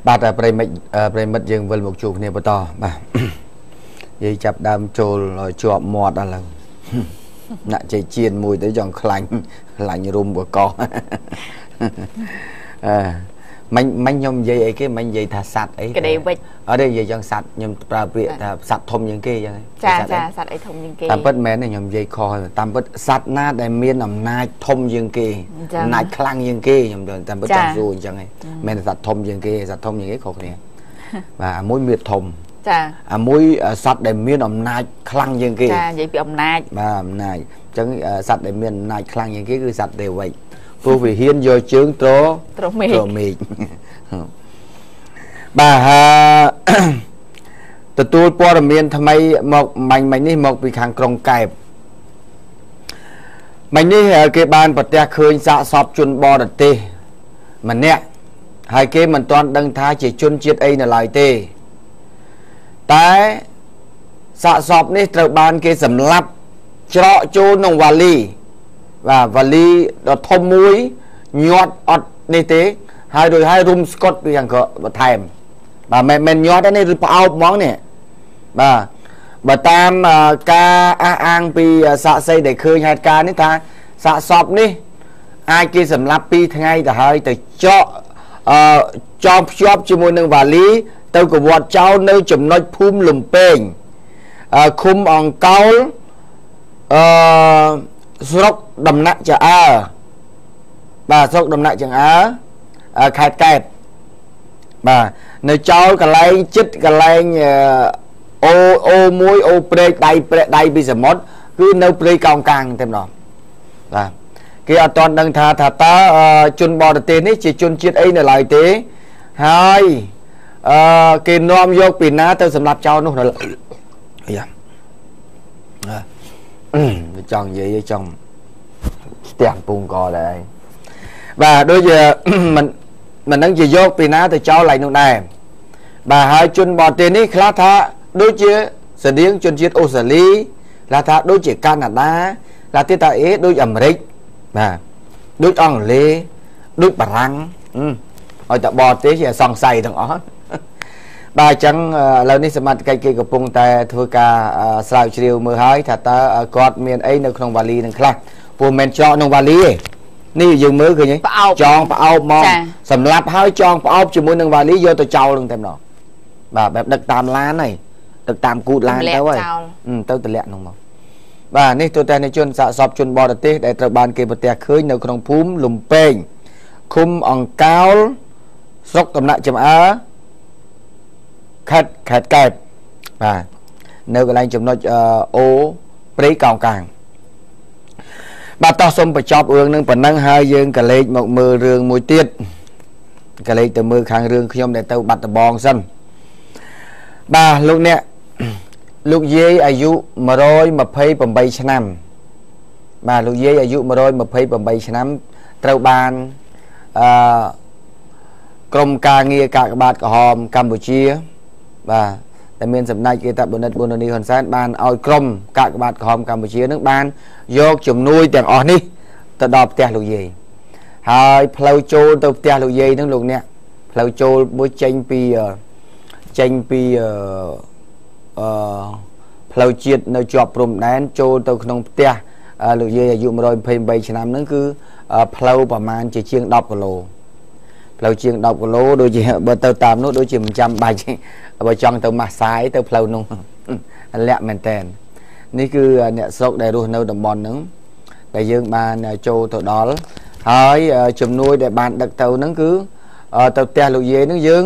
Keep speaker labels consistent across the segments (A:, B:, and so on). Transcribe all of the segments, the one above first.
A: បាទប្រិមិត្តប្រិមិត្តយើងវិលមកជួបគ្នាបន្តបាទនិយាយចាប់ដើមចូលជាប់មាត់ឥឡូវណាក់ជ័យជៀនមួយទៅចង់ខ្លាញ់ខ្លាញ់រុំកកអឺមិញមិញខ្ញុំនិយាយអីគេមិញនិយាយថាសัตว์អី
B: ក្តីវិច
A: អត់ទេនិយាយចង់សัตว์ខ្ញុំប្រើពាក្យថាសัตว์ធំជាងគេអញ្ចឹង
B: ចាចាសัตว์អីធំជាងគេ
A: តាមពិតមែនទេខ្ញុំនិយាយខុសតាមពិតសัตว์ណាដែលមានអំណាចធំជាងគេអំណាចខ្លាំងជាងគេខ្ញុំតាមពិតចង់សួរអញ្ចឹងឯងមែនសัตว์ធំជាងគេសัตว์ធំជាងគេខុសគ្នាបាទអាមួយមានធំ
B: ចា
A: អាមួយសัตว์ដែលមានអំណាចខ្លាំងជាងគេ
B: ចានិយាយពីអំណាច
A: បាទអំណាចអញ្ចឹងសัตว์ដែលមានអំណាចខ្លាំងជាងគេគឺសัตว์ទេវិចព្រោះវាហ៊ានយកជើងត្រ
B: មេឃ
A: មេឃបាទទទួលព័ត៌មានថ្មីមកមាញ់មិញនេះមកពីខាងក្រុងកែបមិញនេះគេបានប្រទះឃើញសាកសពជនបរទេសម្នាក់ហើយគេមិនទាន់ដឹងថាជាជនជាតិអីនៅឡើយទេតែសាកសពនេះត្រូវបានគេសម្លាប់ច្រកចូលក្នុងវ៉ាលីបាទវ៉ាលីដ៏ធំមួយញាត់អត់នេះទេហើយរួចហើយរុំស្កុតពីខាងក្របន្ថែមបាទមិនមែនញាត់ទេនេះឬផ្អោបហ្មងនេះបាទបើតាមការអះអាងពីសាក្សីដែលឃើញហេតុការណ៍នេះថាសាកសពនេះអាចគេសម្លាប់2ថ្ងៃទៅហើយទៅចកចងភ្ជាប់ជាមួយនឹងវ៉ាលីទៅកវត្តចោលនៅចំណុចភូមិលំពេងឃុំអង្កោលអឺស្រុកដំណាក់ចអើបាទស្រុកដំណាក់ចង្អើខេត្តកែបបាទនៅចោលកន្លែងចិត្តកន្លែងអូអូមួយអូព្រែកដៃព្រែកដៃពីសមុទ្រគឺនៅព្រៃកោងកាងតែម្ដងបាទគេអត់ទាន់ដឹងថាថាតើជនបរទេសនេះជាជនជាតិអីនៅឡើយទេហើយអឺគេនាំយកពីណាទៅសម្រាប់ចោលនោះនៅអាយ៉ាចង់និយាយចង់ស្ទះពងកដែរបាទដូចជាមិនមិនដឹងជាយកពីណាទៅចោលឡើងនោះដែរបាទហើយជនបរទេសនេះខ្លះថាដូចជាស្តៀងជនជាតិអូស្ត្រាលីខ្លះថាដូចជាកាណាដាខ្លះទៀតថាអេដូចអាមេរិកបាទដូចអង់គ្លេសដូចបារាំងឲ្យតែបរទេសជាសង្ស័យទាំងអស់បាទអញ្ចឹងឥឡូវនេះសមត្ថកិច្ចគេកំពុងតែធ្វើការស្រាវជ្រាវមើលហើយថាតើគាត់មានអីនៅក្នុងវ៉ាលីនឹងខ្លះព្រោះមិនមែនច្រកក្នុងវ៉ាលីទេនេះយើងមើលឃើញទេចងផ្អោបមកសម្លាប់ហើយចងផ្អោបជាមួយនឹងវ៉ាលីយកទៅចោលនឹងតែម្ដងបាទបែបដឹកតាមឡានហើយដឹកតាមគូតឡានទៅហើយទៅតម្លាក់នោះមកបាទនេះទូទាំងជនសាកសពជនបរទេសដែលត្រូវបានគេប្រទះឃើញនៅក្នុងភូមិលំពេងឃុំអង្កោលស្រុកកំណាក់ចំអើខេត្តខេត្តកែបបាទនៅកន្លែងចំណុចអូព្រៃកោងកាងបាទតោះសូមបញ្ចប់រឿងនឹងប៉ុណ្ណឹងហើយយើងក៏លេខមកមើលរឿងមួយទៀតក៏លេខទៅមើលខាងរឿងខ្ញុំដែលទៅបាត់ដំបងសិនបាទលោកអ្នកលោកយាយអាយុ128ឆ្នាំបាទលោកយាយអាយុ128ឆ្នាំត្រូវបានអឺក្រុមការងារកាកបាទក្រហមកម្ពុជាបាទដែលមានសម្ដេចគេតបណ្ឌិតប៊ុននីហ៊ុនសែនបានឲ្យក្រុមកាកបាទក្រហមកម្ពុជានឹងបានយកជំនួយទាំងអស់នេះទៅដល់ផ្ទះលោកយាយហើយផ្លូវចូលទៅផ្ទះលោកយាយនឹងលោកអ្នកផ្លូវចូលមួយចេញពីចេញពីអឺផ្លូវជាតិនៅជាប់ព្រំដែនចូលទៅក្នុងផ្ទះលោកយាយអាយុ128ឆ្នាំហ្នឹងគឺផ្លូវប្រហែលជាជាង10គីឡូផ្លូវជាង10គីឡូដូចជាបើទៅតាមនោះដូចជាមិនចាំបាច់បើចង់ទៅម៉ាសាយទៅផ្លូវនោះលាក់មែនតែននេះគឺអ្នកស្រុកដែលរស់នៅតំបន់ហ្នឹងដែលយើងបានចូលទៅដល់ហើយជំនួយដែលបានដឹកទៅហ្នឹងគឺទៅផ្ទះលោកយាយហ្នឹងយើង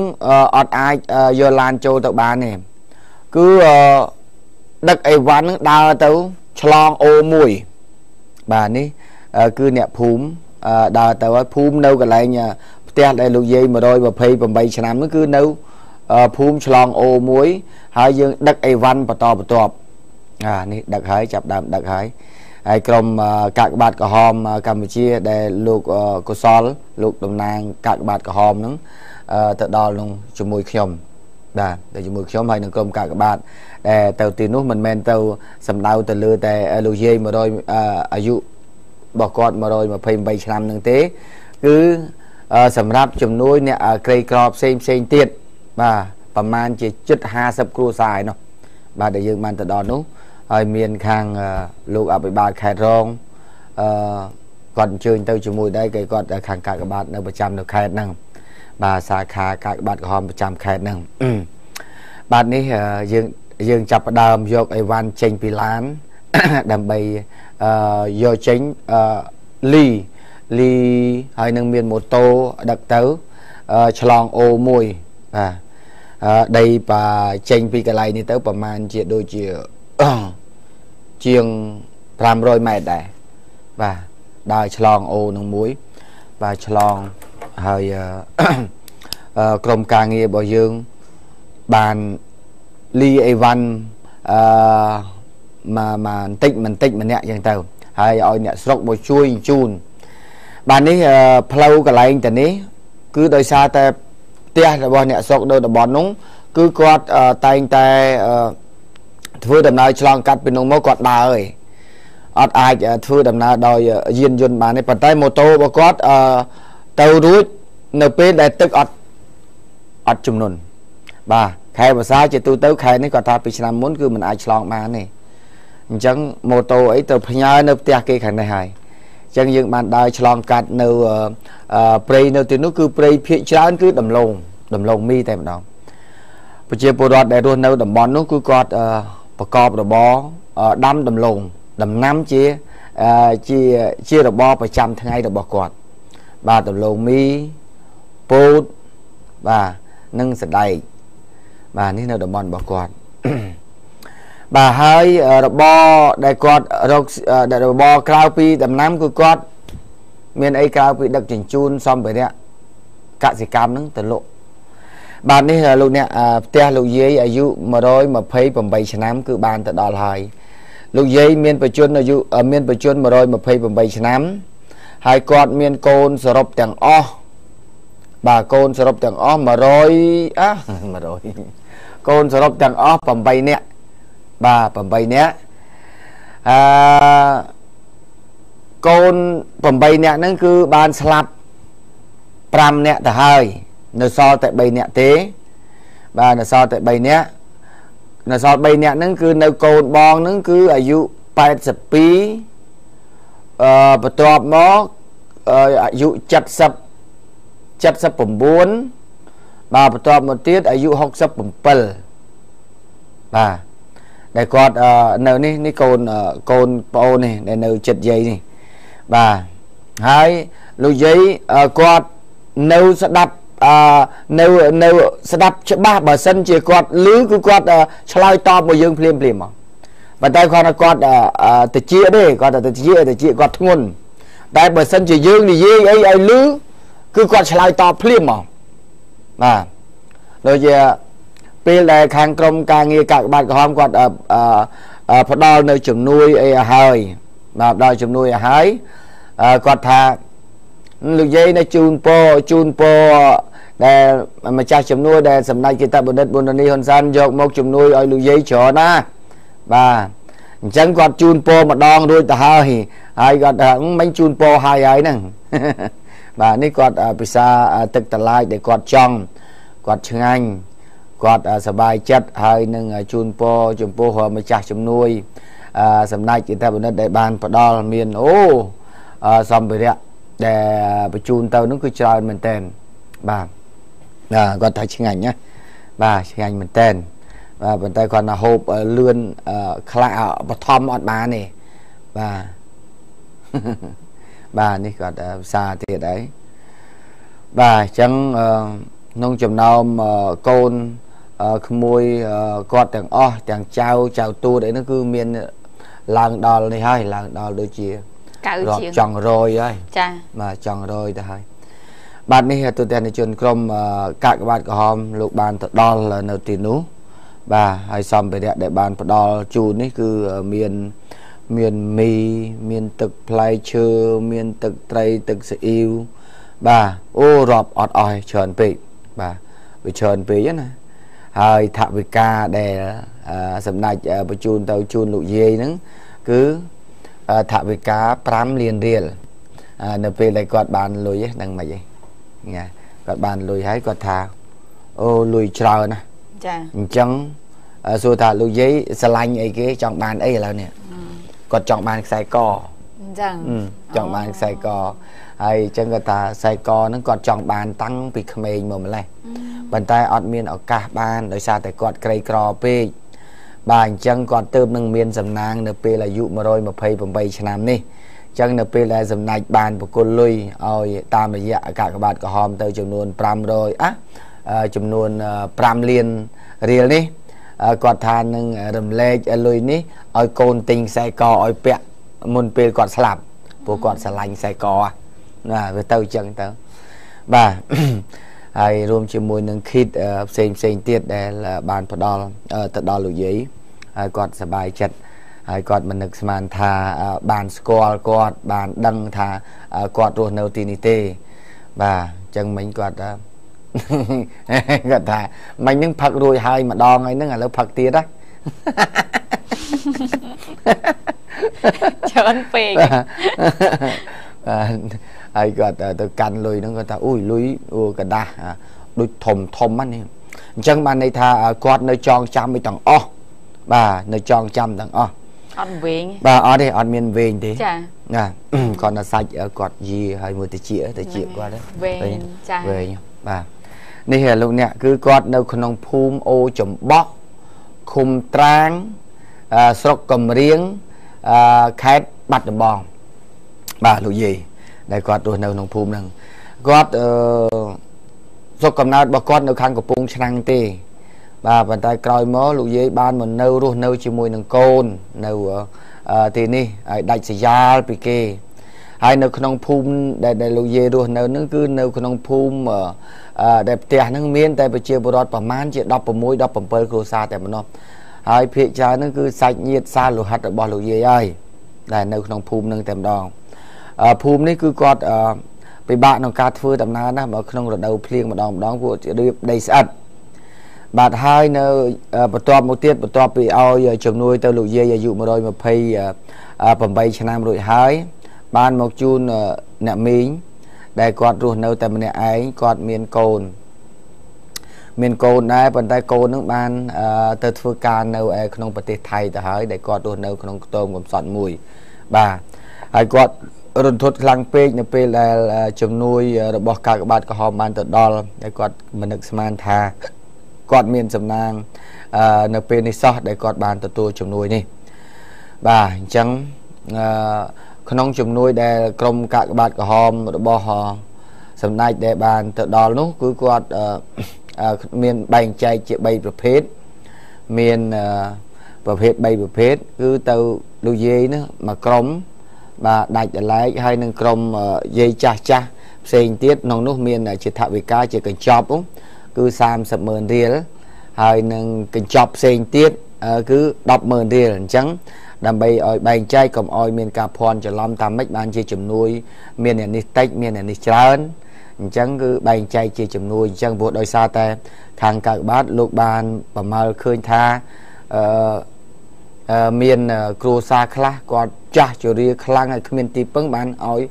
A: អត់អាចយកឡានចូលទៅបានទេគឺដឹកអីវ៉ាន់ហ្នឹងដើរទៅឆ្លងអូមួយបាទនេះគឺអ្នកភូមិដើរទៅហើយភូមិនៅកន្លែងផ្ទះដែលលោកយាយ128ឆ្នាំហ្នឹងគឺនៅភូមិឆ្លងអូមួយហើយយើងដឹកអីវ៉ាន់បន្តបន្ទាប់អានេះដឹកហើយចាប់ដើមដឹកហើយហើយក្រុមកាកបាទក្រហមកម្ពុជាដែលលោកកុសលលោកតំណាងកាកបាទក្រហមហ្នឹងទៅដល់នោះជាមួយខ្ញុំបាទទៅជាមួយខ្ញុំហើយនឹងក្រុមកាកបាទដែលទៅទីនោះមិនមែនទៅសម្ដៅទៅលើតែលោកយាយ100អាយុរបស់គាត់128ឆ្នាំហ្នឹងទេគឺ សម្រាប់ជំនួយអ្នកក្រីក្រផ្សេងផ្សេងទៀតបាទប្រមាណជាជិត50គ្រួសារឯណោះបាទដែលយើងបានទៅដល់នោះហើយមានខាងលោកអភិបាលខេត្តរងគាត់អញ្ជើញទៅជាមួយដែរគេគាត់ខាងកាកបាទនៅប្រចាំនៅខេត្តហ្នឹងបាទសាខាកាកបាទក្រហមប្រចាំខេត្តហ្នឹងបាទនេះយើងចាប់ផ្ដើមយកអីវ៉ាន់ចេញពីឡានដើម្បីយកចេញលីលីហើយនឹងមានម៉ូតូដឹកទៅឆ្លងអូមួយបាទដីបាចេញពីកន្លែងនេះទៅប្រមាណជាដូចជាជាង500ម៉ែត្រដែរបាទដើរឆ្លងអូនឹងមួយបាទឆ្លងហើយក្រុមការងាររបស់យើងបានលីអីវ៉ាន់មកបន្តិចបន្តិចម្នាក់ចឹងទៅហើយឲ្យអ្នកស្រុកមកជួយជូនបាទនេះផ្លូវកន្លែងទៅនេះគឺដោយសារតែផ្ទះរបស់អ្នកស្រុកនៅតំបន់នោះគឺគាត់តែងតែធ្វើដំណើរឆ្លងកាត់ពីនោះមកគាត់ដើរឯងអត់អាចធ្វើដំណើរដោយយានយន្តបានទេប៉ុន្តែម៉ូតូរបស់គាត់ទៅរួចនៅពេលដែលទឹកអត់ចំនួនបាទខែវស្សាជាទូទៅខែនេះគាត់ថាពីឆ្នាំមុនគឺមិនអាចឆ្លងបានទេអញ្ចឹងម៉ូតូអីទៅផ្ញើនៅផ្ទះគេខាងនេះហើយអញ្ចឹងយើងបានដើរឆ្លងកាត់នៅព្រៃនៅទីនោះគឺព្រៃភាគច្រើនគឺដំឡូងមីតែម្ដងប្រជាពលរដ្ឋដែលរស់នៅតំបន់នោះគឺគាត់ប្រកបរបរដាំដំឡូងដំណាំជាជារបរប្រចាំថ្ងៃរបស់គាត់បាទដំឡូងមីពោតបាទនិងសណ្ដែកបាទនេះនៅតំបន់របស់គាត់បាទហើយរបរដែលគាត់រកដែលរបរក្រៅពីដំណាំគឺគាត់មានអីក្រៅពីដឹកជញ្ជូនសម្ភារៈកសិកម្មនឹងទៅលក់បាទនេះលោកអ្នកផ្ទះលោកយាយអាយុ128ឆ្នាំគឺបានទៅដល់ហើយលោកយាយមានបច្ចុប្បន្នអាយុមានបច្ចុប្បន្ន128ឆ្នាំហើយគាត់មានកូនសរុបទាំងអស់បាទកូនសរុបទាំងអស់100 100កូនសរុបទាំងអស់8នាក់បាទ8នាក់កូន8នាក់ហ្នឹងគឺបានស្លាប់5នាក់ទៅហើយនៅសល់តែ3នាក់ទេបាទនៅសល់តែ3នាក់នៅសល់3នាក់ហ្នឹងគឺនៅកូនបងហ្នឹងគឺអាយុ82បន្ទាប់មកអាយុ70 79បាទបន្ទាប់មកទៀតអាយុ67បាទដែលគាត់នៅនេះនេះកូនប្អូននេះដែលនៅចិត្តយាយនេះបាទហើយលោកយាយគាត់នៅស្ដាប់នៅស្ដាប់ច្បាស់បើសិនជាគាត់ឮគឺគាត់ឆ្លើយតបមកយើងភ្លាមភ្លាមមកប៉ុន្តែគាត់គាត់តិចទេគាត់តិចគាត់ធ្ងន់តែបើសិនជាយើងនិយាយអីឲ្យឮគឺគាត់ឆ្លើយតបភ្លាមមកបាទដូចជាពេលដែលខាងក្រុមការងារកាកបាទក្រហមគាត់ផ្ដល់នៅជំនួយអីឲ្យហើយបាទផ្ដល់ជំនួយឲ្យហើយគាត់ថាលោកយាយនៅជូនពរដែលម្ចាស់ជំនួយដែលសម្ដេចគិតបណ្ឌិតប៊ុនរនីហ៊ុនសែនយកមកជំនួយឲ្យលោកយាយច្រើនណាបាទអញ្ចឹងគាត់ជូនពរម្ដងរួចទៅហើយហើយគាត់ថាមិនជូនពរហើយហើយហ្នឹងបាទនេះគាត់ពិសាទឹកតឡាចដែលគាត់ចង់គាត់ឆ្ងាញ់គាត់សប្បាយចិត្តហើយនឹងជូនពរចំពោះម្ចាស់ជំនួយសម្ដេចគិតបណ្ឌិតដែលបានផ្ដល់មានអូសម្ភារៈដែលបញ្ជូនទៅនោះគឺច្រើនមែនតើបាទគាត់ថាឆ្ងាញ់ណាបាទឆ្ងាញ់មែនតើបាទប៉ុន្តែគាត់ថាហូបលឿនខ្លះបឋមអត់បានទេបាទបាទនេះគាត់ផ្សារទៀតហើយបាទអញ្ចឹងក្នុងចំណោមកូនក្មួយគាត់ទាំងអស់ទាំងចៅទូតអីហ្នឹងគឺមានឡើងដល់នេះហើយឡើងដល់ដូចជារាប់ចង់100ហើយចាបាទចង់100ទៅហើយបាទនេះទូទាំងជនក្រុមកាកបាទក្រហមលោកបានទៅដល់នៅទីនោះបាទហើយសម្ភារៈដែលបានផ្ដល់ជូននេះគឺមានមីមានទឹកផ្លែឈើមានទឹកត្រីទឹកស៊ីអ៊ីវបាទអូរាប់អត់អស់ច្រើនពេកបាទវាច្រើនពេកណាហើយថវិកាដែលសម្ដេចបញ្ជូនទៅជូនលោកយាយហ្នឹងគឺថវិកា5លានរៀលនៅពេលដែលគាត់បានលុយហ្នឹងមិនអី ណាគាត់បានលុយហើយគាត់ថាអូលុយច្រើនណាស់
B: ចា
A: អញ្ចឹងសួរថាលោកយាយស្រឡាញ់អីគេចង់បានអីឥឡូវនេះគាត់ចង់បានខ្សែក
B: អញ្ចឹង
A: ចង់បានខ្សែកហើយអញ្ចឹងគាត់ថាខ្សែកហ្នឹងគាត់ចង់បានតាំងពីក្មេងមកម្លេះប៉ុន្តែអត់មានឱកាសបានដោយសារតែគាត់ក្រីក្រពេកបាទអញ្ចឹងគាត់ទៅនឹងមានសំណាងនៅពេលអាយុ128ឆ្នាំនេះអញ្ចឹងនៅពេលដែលសំណាច់បានប្រគល់លុយឲ្យតាមរយៈកាកបាទក្រហមទៅចំនួន500អាចំនួន5លានរៀលនេះគាត់ថានឹងរំលែកលុយនេះឲ្យកូនទិញខ្សែកឲ្យពាក់មុនពេលគាត់ស្លាប់ព្រោះគាត់ស្រឡាញ់ខ្សែកណាវាទៅអញ្ចឹងទៅបាទហើយរួមជាមួយនឹងឃីតផ្សេងផ្សេងទៀតដែលបានផ្ដល់ទៅដល់លោកយាយហើយគាត់សប្បាយចិត្តហើយគាត់មិននឹកស្មានថាបានស្គាល់គាត់បានដឹងថាគាត់រស់នៅទីនេះទេបាទអញ្ចឹងមិញគាត់គាត់ថាមិញហ្នឹងផឹករួចហើយម្ដងហើយហ្នឹងឥឡូវផឹកទៀតណា
B: ច្រើនពេក
A: បាទហើយគាត់ទៅកាន់លុយហ្នឹងគាត់ថាអូយលុយក្រដាសដូចធំធំហ្នឹងនេះអញ្ចឹងបានន័យថាគាត់នៅចងចាំឯទាំងអស់បាទនៅចងចាំទាំងអស់
B: អត់វែង
A: បាទអត់ទេអត់មានវែងទេ
B: ចា
A: ណាគាត់នៅសាច់គាត់យាហើយមួយតិចតិចគាត់
B: វែងចា
A: វែងបាទនេះលោកអ្នកគឺគាត់នៅក្នុងភូមិអូចំបក់ឃុំត្រាងស្រុកកំរៀងខេត្តបាត់ដំបងបាទលោកយាយដែលគាត់រស់នៅក្នុងភូមិហ្នឹងគាត់ស្រុកកំណើតរបស់គាត់នៅខាងកំពង់ឆ្នាំងទេបាទប៉ុន្តែក្រោយមកលោកយាយបានមកនៅរស់នៅជាមួយនឹងកូននៅទីនេះហើយដាច់ស្រយាលពីគេហើយនៅក្នុងភូមិដែលលោកយាយរស់នៅហ្នឹងគឺនៅក្នុងភូមិដែលផ្ទះហ្នឹងមានតែប្រជាពលរដ្ឋប្រមាណជា16 17គ្រួសារតែប៉ុណ្ណោះហើយភាគច្រើនហ្នឹងគឺសាច់ញាតិសាលោហិតរបស់លោកយាយហើយដែលនៅក្នុងភូមិហ្នឹងតែម្ដងភូមិនេះគឺគាត់ពិបាកក្នុងការធ្វើដំណើរណាស់បើក្នុងរដូវភ្លៀងម្ដងម្ដងពួករៀបដីស្អិតបាទហើយនៅបន្ទាប់មកទៀតបន្ទាប់ពីឲ្យជំនួយទៅលោកយាយអាយុ128ឆ្នាំរួចហើយបានមកជូនអ្នកមីងដែលគាត់រស់នៅតែម្នាក់ឯងគាត់មានកូនដែរប៉ុន្តែកូននឹងបានទៅធ្វើការនៅឯក្នុងប្រទេសថៃទៅហើយដែលគាត់រស់នៅក្នុងខ្ទមកំសត់មួយបាទហើយគាត់រន្ធត់ខ្លាំងពេកនៅពេលដែលជំនួយរបស់កាកបាទក្រហមបានទៅដល់ដែលគាត់មិននឹកស្មានថាគាត់មានសំណាងនៅពេលនេះសោះដែលគាត់បានទទួលជំនួយនេះបាទអញ្ចឹងក្នុងជំនួយដែលក្រុមកាកបាទក្រហមរបស់សម្ដេចដែលបានទៅដល់នោះគឺគាត់មានបែងចែកជា3ប្រភេទមានប្រភេទ3ប្រភេទគឺទៅលោកយាយនោះមួយក្រុមបាទដាច់ដឡែកហើយនឹងក្រុមយាយចាស់ចាស់ផ្សេងទៀតក្នុងនោះមានជាថវិកាជាកញ្ចប់គឺ30,000រៀលហើយនឹងកញ្ចប់ផ្សេងទៀតគឺ10,000រៀលអញ្ចឹងដើម្បីឲ្យបែងចែកកុំឲ្យមានការភ័ន្តច្រឡំតាមម៉េចបានជាជំនួយមានអ្នកនេះតិចមានអ្នកនេះច្រើនអញ្ចឹងគឺបែងចែកជាជំនួយអញ្ចឹងព្រោះដោយសារតែខាងកាកបាទលោកបានប្រមាលឃើញថាមានគ្រួសារខ្លះគាត់ចាស់ជរាខ្លាំងហើយគ្មានទីពឹងបានឲ្យ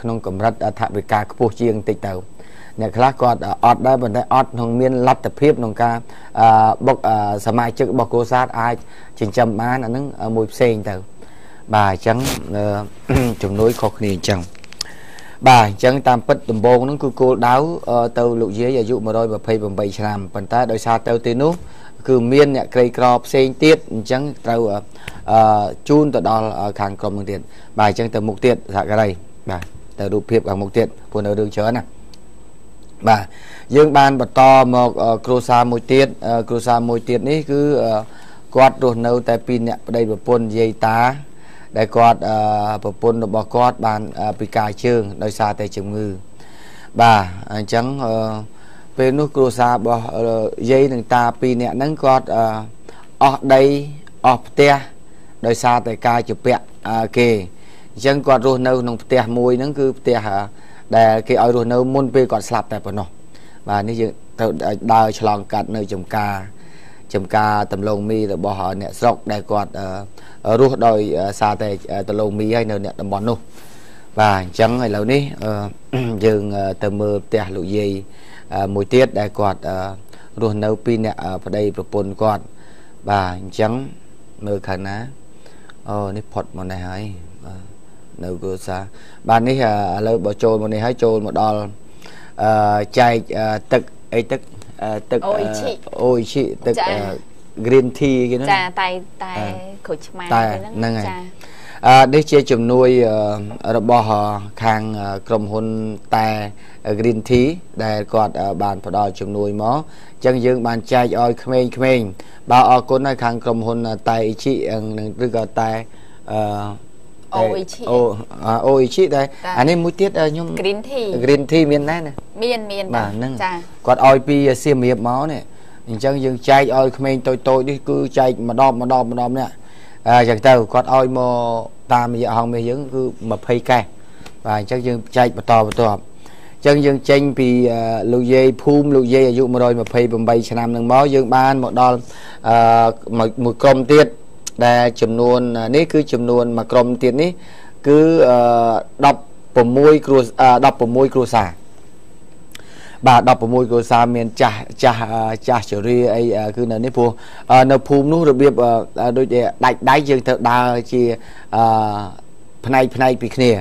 A: ក្នុងកម្រិតថវិកាខ្ពស់ជាងតិចទៅអ្នកខ្លះគាត់អត់ដែរប៉ុន្តែអត់ក្នុងមានលទ្ធភាពក្នុងការបុកសមាជិករបស់គ្រួសារអាចចិញ្ចឹមបានអាហ្នឹងមួយផ្សេងទៅបាទអញ្ចឹងជំនួយខុសគ្នាអញ្ចឹងបាទអញ្ចឹងតាមពិតដំបូងហ្នឹងគឺគោលដៅទៅលោកយាយអាយុ128ឆ្នាំប៉ុន្តែដោយសារទៅទីនោះគឺមានអ្នកក្រីក្រផ្សេងទៀតអញ្ចឹងត្រូវជូនទៅដល់ខាងក្រុមហ្នឹងទៀតបាទអញ្ចឹងទៅមុខទៀតសហការីបាទទៅរូបភាពខាងមុខទៀតព្រោះនៅរឿងច្រើនណាបាទយើងបានបន្តមកគ្រួសារមួយទៀតគ្រួសារមួយទៀតនេះគឺគាត់រស់នៅតែពីរអ្នកប្តីប្រពន្ធយាយតាដែលគាត់ប្រពន្ធរបស់គាត់បានពិការជើងដោយសារតែជំងឺបាទអញ្ចឹងពេលនោះគ្រួសាររបស់យាយនិងតាពីរអ្នកហ្នឹងគាត់អស់ដីអស់ផ្ទះដោយសារតែការជំពាក់គេអញ្ចឹងគាត់រស់នៅក្នុងផ្ទះមួយហ្នឹងគឺផ្ទះដែលគេឲ្យរស់នៅមុនពេលគាត់ស្លាប់តែប៉ុណ្ណោះបាទនេះយើងត្រូវដើរឆ្លងកាត់នៅចំការតំឡងមីរបស់អ្នកស្រុកដែលគាត់រស់ដោយសារតែតំឡងមីហើយនៅអ្នកតំបន់នោះ បាទអញ្ចឹងឥឡូវនេះយើងទៅមើលផ្ទះលោកយាយមួយទៀតដែលគាត់រស់នៅពីរអ្នកប្តីប្រពន្ធគាត់បាទអញ្ចឹងមើលខាងណាអូនេះផុតមកនេះហើយបាទនៅគ្រួសារបាទនេះឥឡូវបើចូលមកនេះហើយចូលមកដល់ចែកទឹកអីទឹកទឹកអូអ៊ីឈិទឹក green tea គេហ្នឹង
B: ចាតែតែក្រូចឆ្មា
A: ហ្នឹងចានេះជាជំនួយរបស់ខាងក្រុមហ៊ុនតែ Green Tea ដែលគាត់បានផ្ដល់ជំនួយមកអញ្ចឹងយើងបានចែកឲ្យក្មេងៗបាទអរគុណឲ្យខាងក្រុមហ៊ុនតែអ៊ីឈិនឹងឬក៏តែ
B: អូអ៊ីឈិ
A: អូអ៊ីឈិដែរអានេះមួយទៀតខ្ញុំ
B: Green Tea
A: Green Tea មានដែរណា
B: មានមាន
A: បាទហ្នឹងគាត់ឲ្យពីសៀមរាបមកនេះអញ្ចឹងយើងចែកឲ្យក្មេងតូចៗនេះគឺចែកម្ដងម្ដងម្ដងនេះអញ្ចឹងទៅគាត់ឲ្យមកតាមរយៈហងមាសយើងគឺ20កេះបាទអញ្ចឹងយើងចែកបន្តបន្ទាប់អញ្ចឹងយើងចេញពីលោកយាយភូមិលោកយាយអាយុ128ឆ្នាំនឹងមកយើងបានមកដល់មួយក្រុមទៀតដែលចំនួននេះគឺចំនួនមួយក្រុមទៀតនេះគឺ16គ្រួ16គ្រួសារបាទ16គ្រួសារមានចាស់ចាស់ចាស់ជរាអីគឺនៅនេះព្រោះនៅភូមិនោះរបៀបដូចដាច់ដៃយើងត្រូវដើរជាផ្នែកផ្នែកពីគ្នា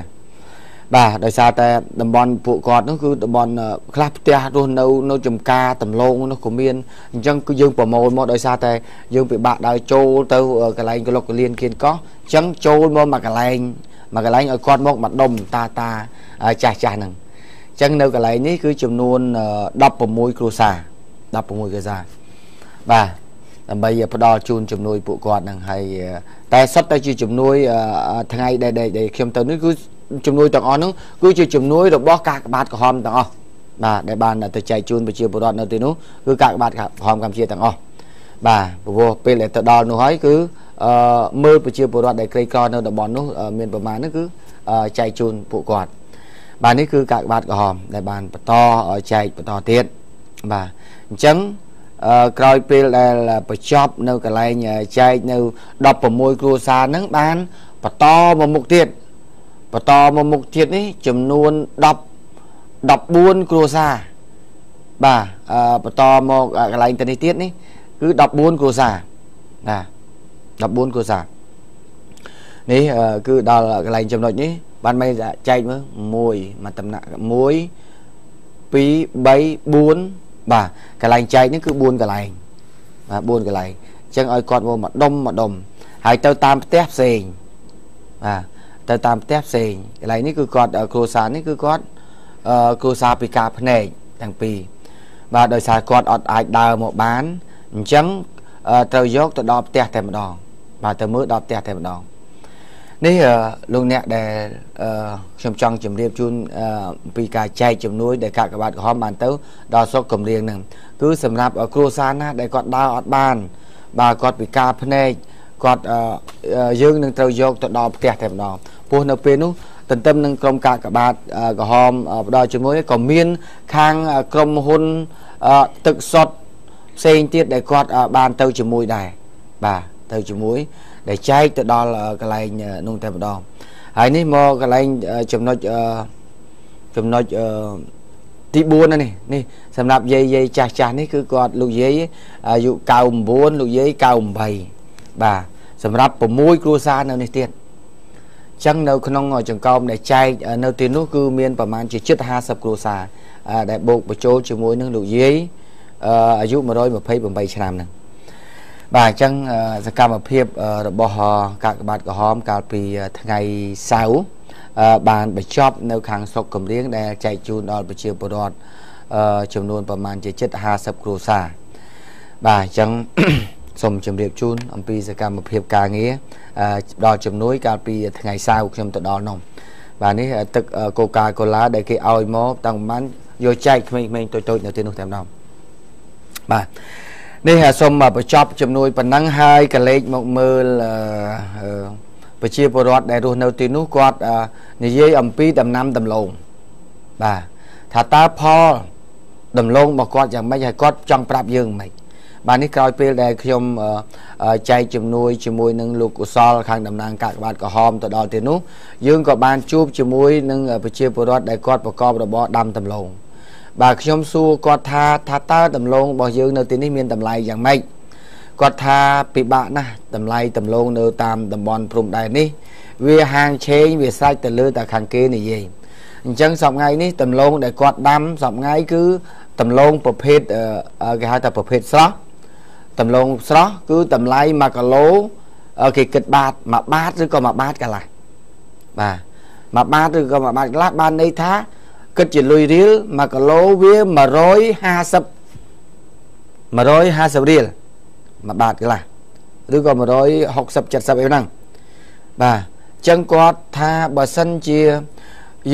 A: បាទដោយសារតែតំបន់ពួកគាត់នោះគឺតំបន់ខ្លះផ្ទះរស់នៅនៅចំការតំឡងនោះក៏មានអញ្ចឹងគឺយើងប្រមូលមកដោយសារតែយើងពិបាកដើរចូលទៅកន្លែងកលុកកលៀនគៀនកោះអញ្ចឹងចូលមកមួយកន្លែងមួយកន្លែងឲ្យគាត់មកម្ដុំតាតាចាស់ចាស់ហ្នឹងអញ្ចឹងនៅកន្លែងនេះគឺចំនួន16គ្រួសារ16គ្រួសារបាទដើម្បីផ្ដល់ជូនជំនួយពួកគាត់នឹងហើយតែសុទ្ធតែជាជំនួយថ្ងៃដែលខ្ញុំទៅនេះគឺជំនួយទាំងអស់ហ្នឹងគឺជាជំនួយរបស់កាកបាទក្រហមទាំងអស់បាទដែលបានទៅចែកជូនប្រជាពលរដ្ឋនៅទីនោះគឺកាកបាទក្រហមកម្ពុជាទាំងអស់បាទព្រោះពេលដែលទៅដល់នោះហើយគឺមើលប្រជាពលរដ្ឋដែលក្រីក្រនៅតំបន់នោះមានប្រមាណហ្នឹងគឺចែកជូនពួកគាត់បាទនេះគឺកាកបាទក្រហមដែលបានបន្តចែកបន្តទៀតបាទអញ្ចឹងក្រោយពេលដែលបញ្ចប់នៅកន្លែងចែកនៅ16គ្រួសារហ្នឹងបានបន្តមកមុខទៀតបន្តមកមុខទៀតនេះចំនួន10 14គ្រួសារបាទបន្តមកកន្លែងទៅនេះទៀតនេះគឺ14គ្រួសារបាទ14គ្រួសារនេះគឺដល់កន្លែងចំណុចនេះបានមិនចែកមើល1មួយតំណាក់1 2 3 4បាទកន្លែងចែកនេះគឺ4កន្លែងបាទ4កន្លែងអញ្ចឹងឲ្យគាត់មកម្ដុំម្ដុំហើយទៅតាមផ្ទះផ្សេងបាទទៅតាមផ្ទះផ្សេងកន្លែងនេះគឺគាត់គ្រួសារនេះគឺគាត់គ្រួសារពិការភ្នែកទាំងពីរបាទដោយសារគាត់អត់អាចដើរមកបានអញ្ចឹងត្រូវយកទៅដល់ផ្ទះតែម្ដងបាទទៅមើលដល់ផ្ទះតែម្ដងនេះលោកអ្នកដែលខ្ញុំចង់ជម្រាបជូនពីការចែកជំនួយដែលកាកបាទក្រហមបានទៅដល់ស្រុកកំរៀងហ្នឹងគឺសម្រាប់គ្រួសារណាដែលគាត់ដើរអត់បានបាទគាត់ពិការភ្នែកគាត់យើងនឹងត្រូវយកទៅដល់ផ្ទះតែម្ដងព្រោះនៅពេលនោះទន្ទឹមនឹងក្រុមកាកបាទក្រហមផ្ដល់ជំនួយក៏មានខាងក្រុមហ៊ុនទឹកសុទ្ធផ្សេងទៀតដែលគាត់បានទៅជាមួយដែរបាទទៅជាមួយដែលចែកទៅដល់កន្លែងនោះតែម្ដងហើយនេះមកកន្លែងចំណុចចំណុចទី4នេះនេះសម្រាប់យាយយាយចាស់ចាស់នេះគឺគាត់លោកយាយអាយុ99លោកយាយ98បាទសម្រាប់6គ្រួសារនៅនេះទៀតអញ្ចឹងនៅក្នុងចង្កោមដែលចែកនៅទីនោះគឺមានប្រមាណជាជិត50គ្រួសារដែលបូកបញ្ចូលជាមួយនឹងលោកយាយអាយុ128ឆ្នាំហ្នឹងបាទអញ្ចឹងសកម្មភាពរបស់កាកបាទក្រហមកាលពីថ្ងៃសៅរ៍បានបញ្ចប់នៅខាងស្រុកកំរៀងដែលចែកជូនដល់ប្រជាពលរដ្ឋចំនួនប្រមាណជាជិត50គ្រួសារបាទអញ្ចឹងសូមជម្រាបជូនអំពីសកម្មភាពការងារដល់ជំនួយកាលពីថ្ងៃសៅរ៍ខ្ញុំទៅដល់នោះបាទនេះទឹកកូកាកូឡាដែលគេឲ្យមកតាំងប្រហែលយកចែកក្មេងៗតូចៗនៅទីនោះតែម្ដងបាទនេះសូមបញ្ចប់ជំនួយប៉ុណ្ណឹងហើយកលេចមកមើលប្រជាពលរដ្ឋដែលរស់នៅទីនោះគាត់និយាយអំពីដំណាំដំឡូងបាទថាតើផលដំឡូងរបស់គាត់យ៉ាងម៉េចហើយគាត់ចង់ប្រាប់យើងម៉េច បាទនេះក្រោយពេលដែលខ្ញុំចែកជំនួយជាមួយនឹងលោកកុសលខាងតំណាងកាកបាទក្រហមទៅដល់ទីនោះយើងក៏បានជួបជាមួយនឹងប្រជាពលរដ្ឋដែលគាត់ប្រកបរបរដាំដំឡូងបាទខ្ញុំសួរគាត់ថាតើដំឡូងរបស់យើងនៅទីនេះមានតម្លៃយ៉ាងម៉េចគាត់ថាពិបាកណាស់តម្លៃដំឡូងនៅតាមតំបន់ព្រំដែននេះវាហាងឆេងវាស្រេចទៅលើតែខាងគេនិយាយអញ្ចឹងសប្ងៃនេះដំឡូងដែលគាត់ដាំសប្ងៃគឺដំឡូងប្រភេទគេហៅថាប្រភេទស្រស់ដំឡូងស្រស់គឺតម្លៃ1គីឡូគេគិតបាត1បាតឬក៏1បាតកន្លះបាទ1បាតឬក៏1បាតកន្លះបានន័យថាគិតជាលុយរៀល1គីឡូវា150រៀល1បាតកន្លះឬក៏160 70អីហ្នឹងបាទអញ្ចឹងគាត់ថាបើសិនជា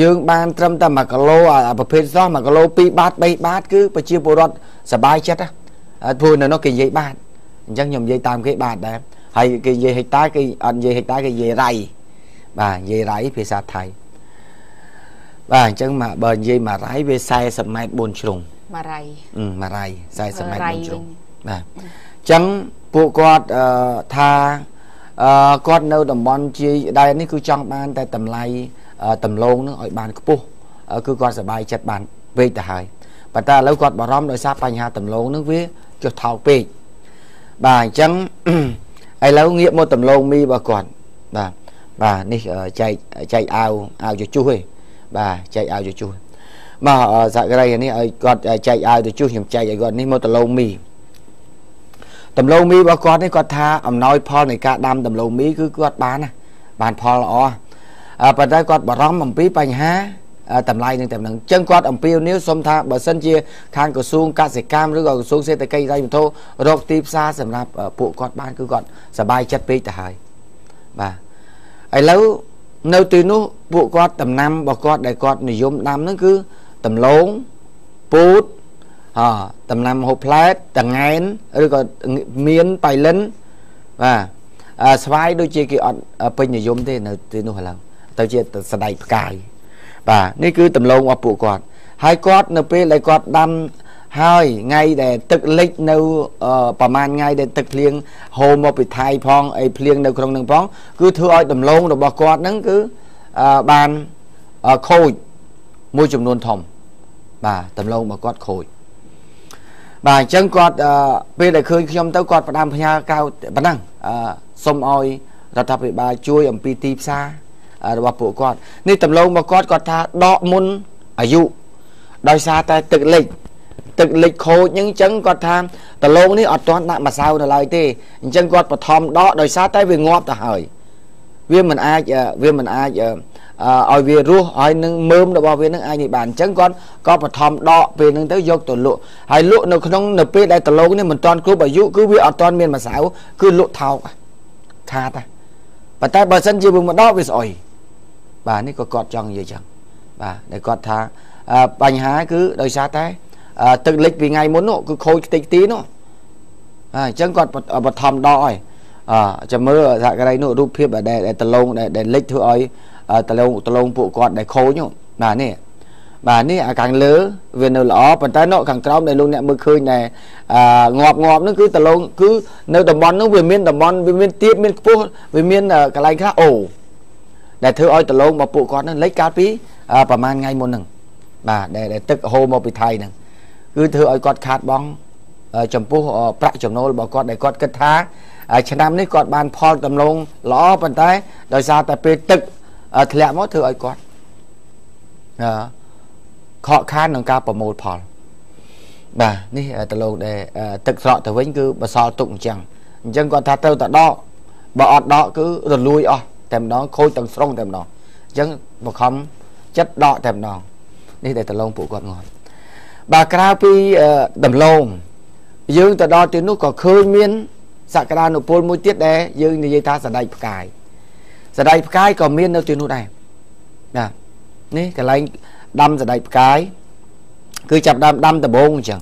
A: យើងបានត្រឹមតែ1គីឡូអាប្រភេទស្រស់1គីឡូ2បាត3បាតគឺប្រជាពលរដ្ឋសប្បាយចិត្តណាព្រោះនៅនោះគេនិយាយបាតអញ្ចឹងខ្ញុំនិយាយតាមគេបាតដែរហើយគេនិយាយហិកតាគេអត់និយាយហិកតាគេនិយាយរៃបាទនិយាយរៃភាសាថៃបាទអញ្ចឹងមកបើនិយាយមួយរៃវា40ម៉ែត្រ4ជ្រុង
B: មួយរៃ
A: មួយរៃ40ម៉ែត្រ4ជ្រុងបាទអញ្ចឹងពួកគាត់ថាគាត់នៅតំបន់ជាដែននេះគឺចង់បានតែតម្លៃដំឡូងនឹងឲ្យបានខ្ពស់គឺគាត់សប្បាយចិត្តបានពេកទៅហើយប៉ុន្តែឥឡូវគាត់បារម្ភដោយសារបញ្ហាដំឡូងនឹងវាចុះថោកពេកបាទអញ្ចឹងឥឡូវងាកមកដំឡូងមីរបស់គាត់បាទបាទនេះចែកអាវជជុះឯងបាទចែកអាវជជុះមកសហគ្រាសនេះឲ្យគាត់ចែកអាវជជុះខ្ញុំចែកឲ្យគាត់នេះមកដំឡូងមីដំឡូងមីរបស់គាត់នេះគាត់ថាអំណោយផលនៃការដាំដំឡូងមីគឺគាត់បានណាបានផលល្អប៉ុន្តែគាត់បារម្ភអំពីបញ្ហាតម្លៃនឹងតែនឹងអញ្ចឹងគាត់អំពាវនាវសុំថាបើសិនជាខាងក្រសួងកសិកម្មឬក៏ក្រសួងសេដ្ឋកិច្ចរ៉ៃវត្ថុរកទីផ្សារសម្រាប់ពួកគាត់បានគឺគាត់សប្បាយចិត្តពេកទៅហើយបាទឥឡូវនៅទីនោះពួកគាត់ដំណាំរបស់គាត់ដែលគាត់និយមដាំហ្នឹងគឺដំឡូងពូតដំណាំហូបផ្លែតង្ងែនឬក៏មានបៃលិនបាទស្វាយដូចជាគេអត់ពេញនិយមទេនៅទីនោះឥឡូវទៅជាសណ្ដែកផ្កាយបាទនេះគឺដំឡូងរបស់ពួកគាត់ហើយគាត់នៅពេលដែលគាត់ដាំហើយថ្ងៃដែលទឹកលិចនៅប្រហែលថ្ងៃដែលទឹកភ្លៀងហូរមកពីថៃផងអីភ្លៀងនៅក្នុងនឹងផងគឺធ្វើឲ្យដំឡូងរបស់គាត់ហ្នឹងគឺបានខូចមួយចំនួនធំបាទដំឡូងរបស់គាត់ខូចបាទអញ្ចឹងគាត់ពេលដែលឃើញខ្ញុំទៅគាត់ផ្ដាំផ្ញើកៅប៉ុណ្ណឹងសូមឲ្យរដ្ឋាភិបាលជួយអំពីទីផ្សាររបស់ពួកគាត់នេះដំឡូងរបស់គាត់គាត់ថាដកមុនអាយុដោយសារតែទឹកលិចខូចហ្នឹងអញ្ចឹងគាត់ថាដំឡូងនេះអត់ទាន់ដាក់ម្សៅនៅឡើយទេអញ្ចឹងគាត់បឋមដកដោយសារតែវាងាប់ទៅហើយវាមិនអាចឲ្យវារស់ហើយនឹងមើមរបស់វានឹងអាចនេះបានអញ្ចឹងគាត់ក៏បឋមដកពេលហ្នឹងទៅយកទៅលក់ហើយលក់នៅក្នុងនៅពេលដែលដំឡូងនេះមិនទាន់គ្រប់អាយុគឺវាអត់ទាន់មានម្សៅគឺលក់ថោកខាតប៉ុន្តែបើសិនជាវាមកដកវាស្អុយបាទនេះក៏គាត់ចង់និយាយចឹងបាទដែលគាត់ថាបញ្ហាគឺដោយសារតែទឹកលិចពីថ្ងៃមុននោះគឺខូចខ្ទេចខ្ទីនោះអញ្ចឹងគាត់បឋមដកហើយចាំមើលសហគ្រាសនោះរូបភាពដែលដលងដែលលិចធ្វើឲ្យដលងពួកគាត់ដែលខូចនោះបាទនេះបាទនេះអាខាងលើវានៅល្អប៉ុន្តែនោះខាងក្រោមដែលលោកអ្នកមើលឃើញដែលងាប់ហ្នឹងគឺដលងគឺនៅតំបន់នោះវាមានតំបន់វាមានទៀបមានខ្ពស់វាមានកន្លែងខ្លះអូដែលធ្វើឲ្យដលងរបស់ពួកគាត់ហ្នឹងលិចកាលពីប្រហែលថ្ងៃមុនហ្នឹងបាទដែលទឹកហូរមកពីថៃហ្នឹងគឺធ្វើឲ្យគាត់ខាតបង់ចំពោះប្រាក់ចំណូលរបស់គាត់ដែលគាត់គិតថាឆ្នាំនេះគាត់បានផលដំឡូងល្អប៉ុន្តែដោយសារតែពេលទឹកធ្លាក់មកធ្វើឲ្យគាត់ខកខានក្នុងការប្រមូលផលបាទនេះដលងដែលទឹកស្រកទៅវិញគឺបសល់ទុកអញ្ចឹងគាត់ថាត្រូវតែដកបើអត់ដកគឺរលួយអស់តែម្ដងខូចទាំងស្រុងតែម្ដងអញ្ចឹងបខំចិត្តដកតែម្ដងនេះដែលដលងពួកគាត់ងាប់បាទក្រៅពីដំឡូងយើងទៅដល់ទីនោះក៏ឃើញមានសក្តានុពលមួយទៀតដែលយើងនិយាយថាសណ្ដែកផ្កាយសណ្ដែកផ្កាយក៏មាននៅទីនោះដែរបាទនេះកន្លែងដាំសណ្ដែកផ្កាយគឺចាប់ដើមដាំដំបូងអញ្ចឹង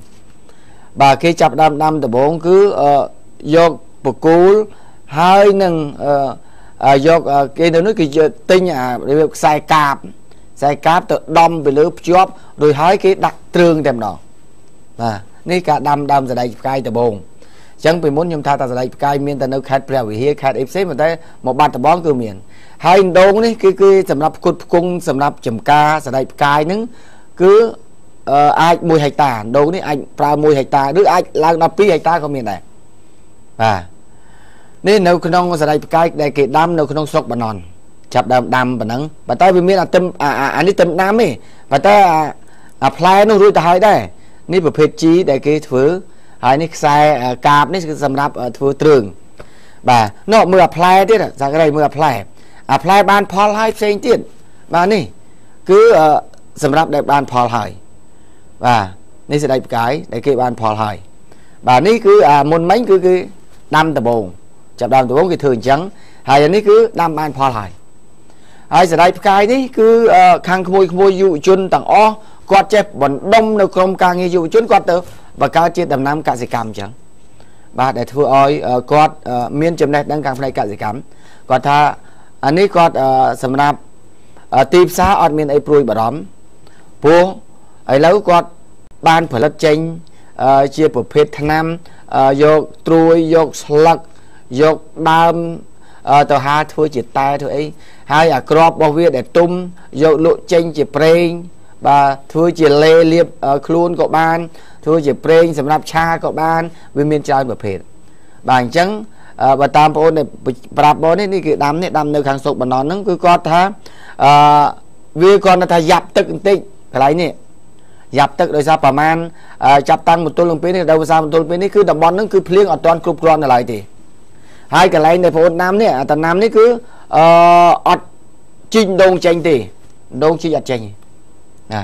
A: បាទគេចាប់ដើមដាំដំបូងគឺយកបកគូលហើយនឹងយកគេនៅនោះគឺទិញអារបៀបខ្សែកាបខ្សែកាបទៅដំពីលើភ្ជាប់រួចហើយគេដាក់ទ្រើងតែម្ដងបាទនេះការដាំដើមសណ្ដែកផ្កាយដំបូង ចឹងពីមុនខ្ញុំថាតាសណ្ដែកផ្កាយមានតែនៅខេត្តព្រះវិហារខេត្តអីផ្សេងប៉ុន្តែមកបាត់ដំបងគឺមានហើយដងនេះគឺសម្រាប់ផ្គត់ផ្គង់សម្រាប់ចំការសណ្ដែកផ្កាយហ្នឹងគឺអាច1ហិកតាដងនេះអាចប្រើ1ហិកតាឬអាចឡើងដល់2ហិកតាក៏មានដែរបាទនេះនៅក្នុងសណ្ដែកផ្កាយដែលគេដាំនៅក្នុងស្រុកបាណន់ចាប់ដើមដាំប៉ុណ្ណឹងប៉ុន្តែវាមានអាទឹមអានេះទឹមដាំទេប៉ុន្តែអាផ្លែនោះរួចទៅហើយដែរនេះប្រភេទជីដែលគេធ្វើហើយនេះខ្សែកាបនេះគឺសម្រាប់ធ្វើទ្រើងបាទនោះមើលអាផ្លែទៀតសាក្រីមើលអាផ្លែបានផលហើយផ្សេងទៀតបាទនេះគឺសម្រាប់ដែលបានផលហើយបាទនេះសណ្ដែកផ្កាយដែលគេបានផលហើយបាទនេះគឺអាមុនមិញគឺគេដាំដំបងចាប់ដើមដំបងគេធ្វើអញ្ចឹងហើយអានេះគឺដាំបានផលហើយហើយសណ្ដែកផ្កាយនេះគឺខាងក្មួយយុវជនទាំងអស់គាត់ចេះបណ្ដុំនៅក្រុមការងារយុវជនគាត់ទៅបង្កើតជាដំណាំកសិកម្មអញ្ចឹងបាទដែលធ្វើឲ្យគាត់មានចំណេះដឹងខាងផ្នែកកសិកម្មគាត់ថាអានេះគាត់សម្រាប់ទីផ្សារអត់មានអីព្រួយបារម្ភព្រោះឥឡូវគាត់បានផលិតចេញជាប្រភេទថ្នាំយកត្រួយយកស្លឹកយកដើមទៅហាធ្វើជាតែធ្វើអីហើយអាក្របរបស់វាដែលទុំយកលក់ចេញជាប្រេងបាទធ្វើជាលេលាបខ្លួនក៏បានធ្វើជាប្រេងសម្រាប់ឆាក៏បានវាមានច្រើនប្រភេទបាទអញ្ចឹងបើតាមបងប្អូនដែលប្រាប់បងនេះគេដាំនេះដាំនៅខាងស្រុកបណ្ណហ្នឹងគឺគាត់ថាវាគាត់ថាយ៉ាប់ទឹកបន្តិចកន្លែងនេះយ៉ាប់ទឹកដោយសារប្រមាណចាប់តាំងមន្ទលនឹងពេលនេះដល់ភាសាមន្ទលពេលនេះគឺតំបន់ហ្នឹងគឺភ្លៀងអត់ទាន់គ្រប់គ្រាន់នៅឡើយទេហើយកន្លែងដែលបងប្អូនដាំនេះអាតំណាំនេះគឺអត់ជីកដងចេញទេដងជីកអត់ចេញណា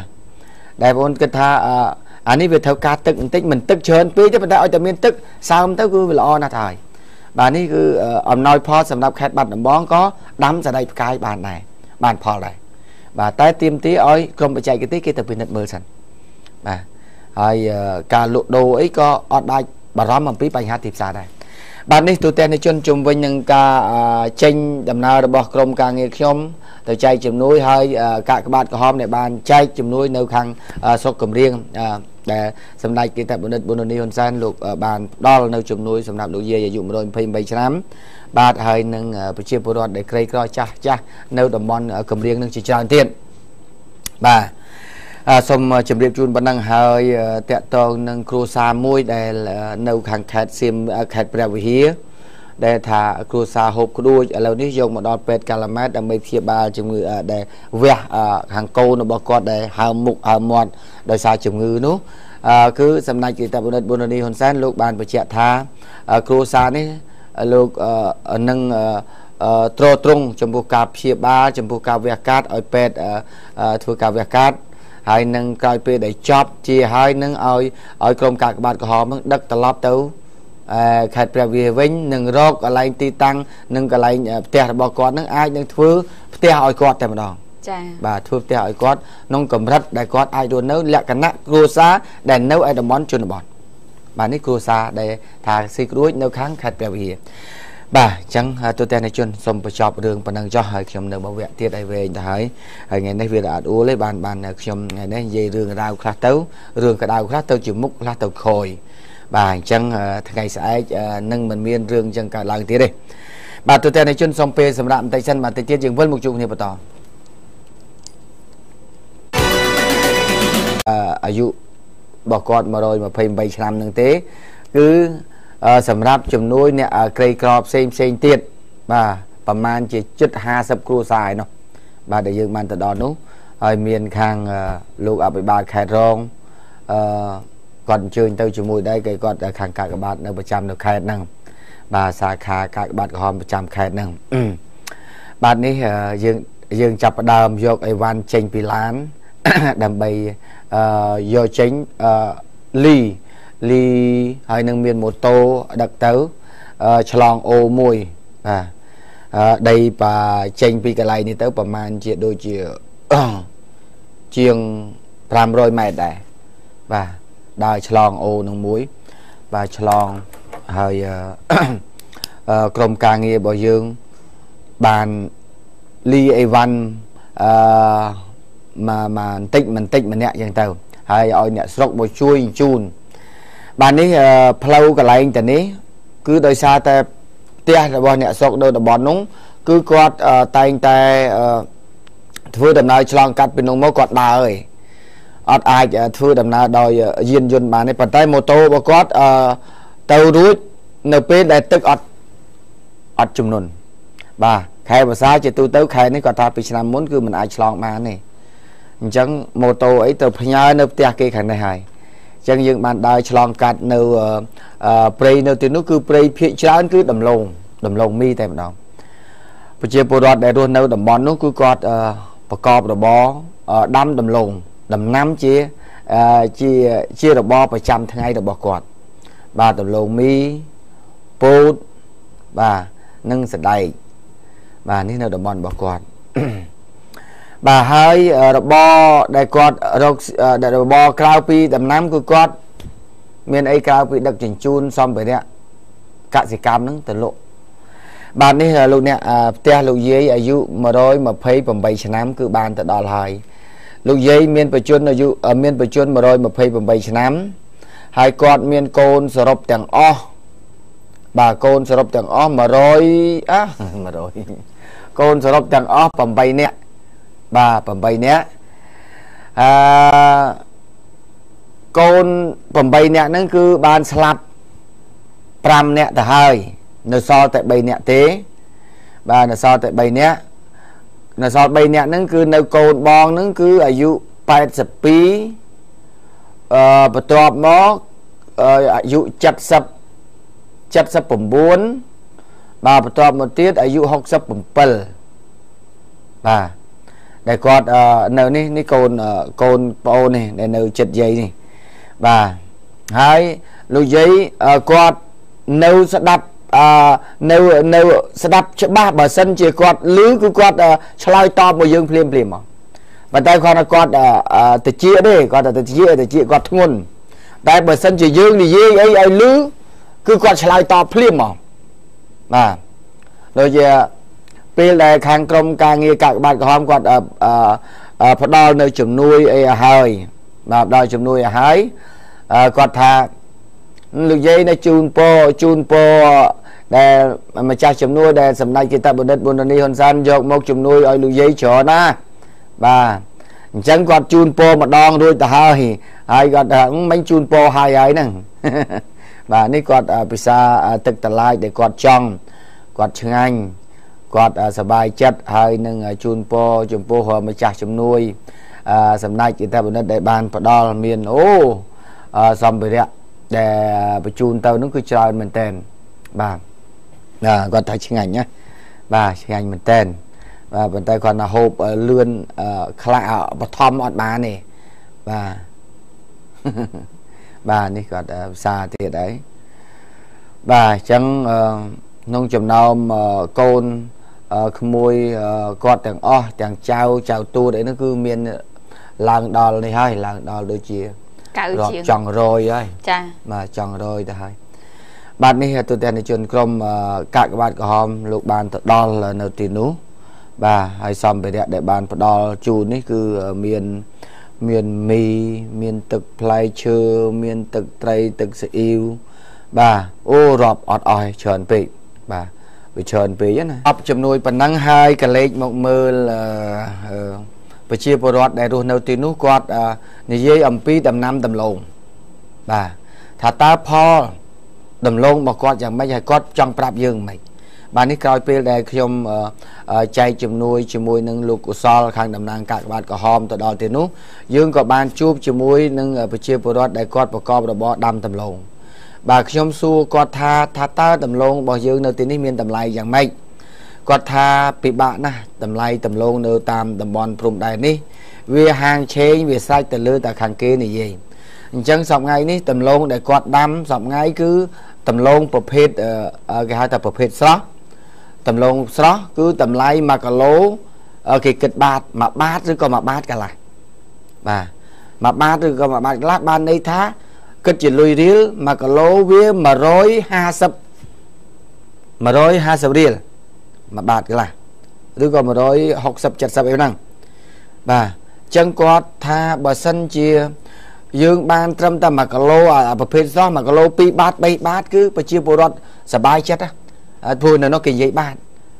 A: ដែលបងប្អូនគិតថាអានេះវាត្រូវការទឹកបន្តិចមិនទឹកច្រើនពេកទេប៉ុន្តែឲ្យតែមានទឹកសើមទៅគឺវាល្អណាស់ហើយបាទនេះគឺអំណោយផលសម្រាប់ខេត្តបាត់ដំបងក៏ដាំសណ្ដែកផ្កាយបានដែរបានផលដែរបាទតែទាមទារឲ្យក្រុមបច្ចេកទេសគេទៅពិនិត្យមើលសិនបាទហើយការលក់ដូរអីក៏អត់ដាច់បារម្ភអំពីបញ្ហាទីផ្សារដែរបាទនេះទូទាំងជនជុំវិញនឹងការចេញដំណើររបស់ក្រុមការងារខ្ញុំទៅចែកជំនួយហើយកាកបាទក្រហមដែលបានចែកជំនួយនៅខាងស្រុកកំរៀងដែលសម្ដេចគិតបណ្ឌិតប៊ុននីហ៊ុនសែនលោកបានផ្ដល់នៅជំនួយសម្រាប់លោកយាយអាយុ128ឆ្នាំបាទហើយនឹងប្រជាពលរដ្ឋដែលក្រីក្រចាស់ចាស់នៅតំបន់កំរៀងនឹងជាច្រើនទៀតបាទសូមជម្រាបជូនប៉ុណ្ណឹងហើយតកតងនឹងគ្រួសារមួយដែលនៅខាងខេត្តសៀមខេត្តព្រះវិហារដែលថាគ្រួសារហូបក្ដួចឥឡូវនេះយកមកដល់ពេទ្យកាឡាម៉ែតដើម្បីព្យាបាលជំងឺដែលវះខាងកូនរបស់គាត់ដែលហើមមុខហើមមាត់ដោយសារជំងឺនោះគឺសម្ដេចគិតបណ្ឌិតប៊ុននីហ៊ុនសែនលោកបានបញ្ជាក់ថាគ្រួសារនេះលោកនឹងទ្រទ្រង់ចំពោះការព្យាបាលចំពោះការវះកាត់ឲ្យពេទ្យធ្វើការវះកាត់ហើយនឹងក្រោយពេលដែលចប់ជាហើយនឹងឲ្យក្រុមកាកបាទក្រហមនឹងដឹកត្រឡប់ទៅខេត្តព្រះវិហារវិញនឹងរកកន្លែងទីតាំងនិងកន្លែងផ្ទះរបស់គាត់នឹងអាចនឹងធ្វើផ្ទះឲ្យគាត់តែម្ដងចា៎បាទធ្វើផ្ទះឲ្យគាត់ក្នុងកម្រិតដែលគាត់អាចរស់នៅលក្ខណៈគ្រួសារដែលនៅឯតំបន់ជនបទបាទនេះគ្រួសារដែលថាស៊ីក្រួចនៅខាងខេត្តព្រះវិហារបាទអញ្ចឹងទូទាំងជនសូមបញ្ចប់រឿងប៉ុណ្ណឹងចុះហើយខ្ញុំនៅមកវគ្គទៀតឲ្យវែងទៅហើយហើយថ្ងៃនេះវាអត់អួលទេបានខ្ញុំថ្ងៃនេះនិយាយរឿងរ៉ាវខ្លះទៅរឿងក្តៅខ្លះទៅជាមុខខ្លះទៅខយបាទអញ្ចឹងថ្ងៃស្អែកនឹងមិនមានរឿងអញ្ចឹងកើតឡើងទៀតទេបាទទូទាំងជនសូមពេលសម្រាប់បន្តិចសិនបាទតិចទៀតយើងវិលមកជួបគ្នាបន្តអាយុរបស់គាត់128ឆ្នាំនឹងទេគឺសម្រាប់ជំនួយអ្នកក្រីក្រផ្សេងផ្សេងទៀតបាទប្រមាណជាជិត50គ្រួសារឯនោះបាទដែលយើងបានទៅដល់នោះហើយមានខាងលោកអភិបាលខេត្តរងគាត់អញ្ជើញទៅជាមួយដែរគេគាត់ខាងកាកបាទនៅប្រចាំនៅខេត្តហ្នឹងបាទសាខាកាកបាទក្រហមប្រចាំខេត្តហ្នឹងបាទនេះយើងចាប់ផ្ដើមយកអីវ៉ាន់ចេញពីឡានដើម្បីយកចេញលីហើយនឹងមានម៉ូតូដឹកទៅឆ្លងអូមួយបាទដីបាចេញពីកន្លែងនេះទៅប្រមាណជាដូចជាជាង500ម៉ែត្រដែរបាទដើរឆ្លងអូនឹងមួយបាទឆ្លងហើយក្រុមការងាររបស់យើងបានលីអីវ៉ាន់មកបន្តិចបន្តិចម្នាក់ចឹងទៅហើយឲ្យអ្នកស្រុកមកជួយជូនបាទនេះផ្លូវកន្លែងទៅនេះ គឺដោយសារតែផ្ទះរបស់អ្នកស្រុកនៅតំបន់នោះគឺគាត់តែងតែធ្វើដំណើរឆ្លងកាត់ពីនោះមកគាត់ដើរឯងអត់អាចធ្វើដំណើរដោយយានយន្តបានទេប៉ុន្តែម៉ូតូរបស់គាត់ទៅរួចនៅពេលដែលទឹកអត់ចំនួនបាទខែវស្សាជាទូទៅខែនេះគាត់ថាពីឆ្នាំមុនគឺមិនអាចឆ្លងបានទេអញ្ចឹងម៉ូតូអីទៅផ្ញើនៅផ្ទះគេខាងនេះហើយអញ្ចឹងយើងបានដើរឆ្លងកាត់នៅព្រៃនៅទីនោះគឺព្រៃភាគច្រើនគឺដំឡូងមីតែម្ដងប្រជាពលរដ្ឋដែលរស់នៅតំបន់នោះគឺគាត់ប្រកបរបរដាំដំឡូងដំណាំជាជាជារបរប្រចាំថ្ងៃរបស់គាត់បាទដំឡូងមីពោតបាទនិងសណ្ដែកបាទនេះនៅតំបន់របស់គាត់បាទហើយរបរដែលគាត់រកដែលរបរក្រៅពីដំណាំគឺគាត់មានអីក្រៅពីដឹកជញ្ជូនសម្ភារៈកសិកម្មហ្នឹងទៅលក់បាទនេះលោកអ្នកផ្ទះលោកយាយអាយុ128ឆ្នាំគឺបានទៅដល់ហើយលោកយាយមានបច្ចុប្បន្នអាយុមានបច្ចុប្បន្ន128ឆ្នាំហើយគាត់មានកូនសរុបទាំងអស់បាទកូនសរុបទាំងអស់100 100កូនសរុបទាំងអស់8នាក់បាទ8នាក់អឺកូន8នាក់ហ្នឹងគឺបានស្លាប់5នាក់ទៅហើយនៅសល់តែ3នាក់ទេបាទនៅសល់តែ3នាក់នៅសល់3នាក់ហ្នឹងគឺនៅកូនបងហ្នឹងគឺអាយុ82បន្ទាប់មកអាយុ70 79បាទបន្ទាប់មកទៀតអាយុ67បាទដែលគាត់នៅនេះនេះកូនប្អូននេះដែលនៅចិត្តយាយនេះបាទហើយលោកយាយគាត់នៅស្ដាប់នៅស្ដាប់ច្បាស់បើសិនជាគាត់ឮគឺគាត់ឆ្លើយតបមកយើងភ្លាមភ្លាមមកប៉ុន្តែគាត់ថាគាត់តិចទេគាត់ថាតិចគាត់ធ្ងន់តែបើសិនជាយើងនិយាយអីឲ្យឮគឺគាត់ឆ្លើយតបភ្លាមមកបាទដូចជាពេលដែលខាងក្រុមការងារកាកបាទក្រហមគាត់ផ្ដល់នៅជំនួយអីឲ្យហើយបាទផ្ដល់ជំនួយឲ្យហើយគាត់ថាលោកយាយនៅជូនពរដែលម្ចាស់ជំនួយដែលសម្ដេចគិតបណ្ឌិតប៊ុនរនីហ៊ុនសែនយកមកជំនួយឲ្យលោកយាយច្រើនណាបាទអញ្ចឹងគាត់ជូនពរម្ដងរួចទៅហើយហើយគាត់ថាមិនជូនពរហើយហើយហ្នឹងបាទនេះគាត់ពិសាទឹកតឡាចដែលគាត់ចង់គាត់ឆ្ងាញ់គាត់សប្បាយចិត្តហើយនឹងជូនពរចំពោះម្ចាស់ជំនួយសម្ដេចគិតបណ្ឌិតដែលបានផ្ដល់មានអូសម្ភារៈដែលបញ្ជូនទៅនោះគឺច្រើនមែនតើបាទគាត់ថាឆ្ងាញ់ណាបាទឆ្ងាញ់មែនតើបាទប៉ុន្តែគាត់ថាហូបលឿនខ្លះបឋមអត់បានទេបាទបាទនេះគាត់ផ្សារទៀតហើយបាទអញ្ចឹងក្នុងចំណោមកូនក្មួយគាត់ទាំងអស់ទាំងចៅទូតអីហ្នឹងគឺមានឡើងដល់នេះហើយឡើងដល់ដូចជារាប់ចង់រយហើយចាបាទចង់រយទៅហើយបាទនេះទូទាំងជនក្រុមកាកបាទក្រហមលោកបានទៅដល់នៅទីនោះបាទហើយសម្ភារៈដែលបានផ្ដល់ជូននេះគឺមានមីមានទឹកផ្លែឈើមានទឹកត្រីទឹកស៊ីអ៊ីវបាទអូរាប់អត់អស់ច្រើនពេកបាទវាច្រើនពេកណាអបជំនួយប៉ុណ្ណឹងហើយកលេចមកមើលប្រជាពលរដ្ឋដែលរស់នៅទីនោះគាត់និយាយអំពីដំណាំដំឡូងបាទថាតើផលដំឡូងរបស់គាត់យ៉ាងម៉េចហើយគាត់ចង់ប្រាប់យើងម៉េចបាទនេះក្រោយពេលដែលខ្ញុំចែកជំនួយជាមួយនឹងលោកកុសលខាងតំណាងកាកបាទក្រហមទៅដល់ទីនោះយើងក៏បានជួបជាមួយនឹងប្រជាពលរដ្ឋដែលគាត់ប្រកបរបរដាំដំឡូងបាទខ្ញុំសួរគាត់ថាតើដំឡូងរបស់យើងនៅទីនេះមានតម្លៃយ៉ាងម៉េចគាត់ថាពិបាកណាស់តម្លៃដំឡូងនៅតាមតំបន់ព្រំដែននេះវាហាងឆេងវាស្រេចទៅលើតែខាងគេនិយាយអញ្ចឹងសប្តាហ៍នេះដំឡូងដែលគាត់ដាំសប្តាហ៍គឺដំឡូងប្រភេទគេហៅថាប្រភេទស្រស់ដំឡូងស្រស់គឺតម្លៃ1គីឡូគេគិតបាត1បាតឬក៏1បាតកន្លះបាទ1បាតឬក៏1បាតកន្លះបានន័យថាគិតជាលុយរៀល1គីឡូវា150រៀល1បាតកន្លះឬក៏160 70អីហ្នឹងបាទអញ្ចឹងគាត់ថាបើសិនជា យើងបានត្រឹមតែ1គីឡូអាប្រភេទស្រស់1គីឡូ2បាត3បាតគឺប្រជាពលរដ្ឋសប្បាយចិត្តណាព្រោះនៅនោះគេនិយាយបាត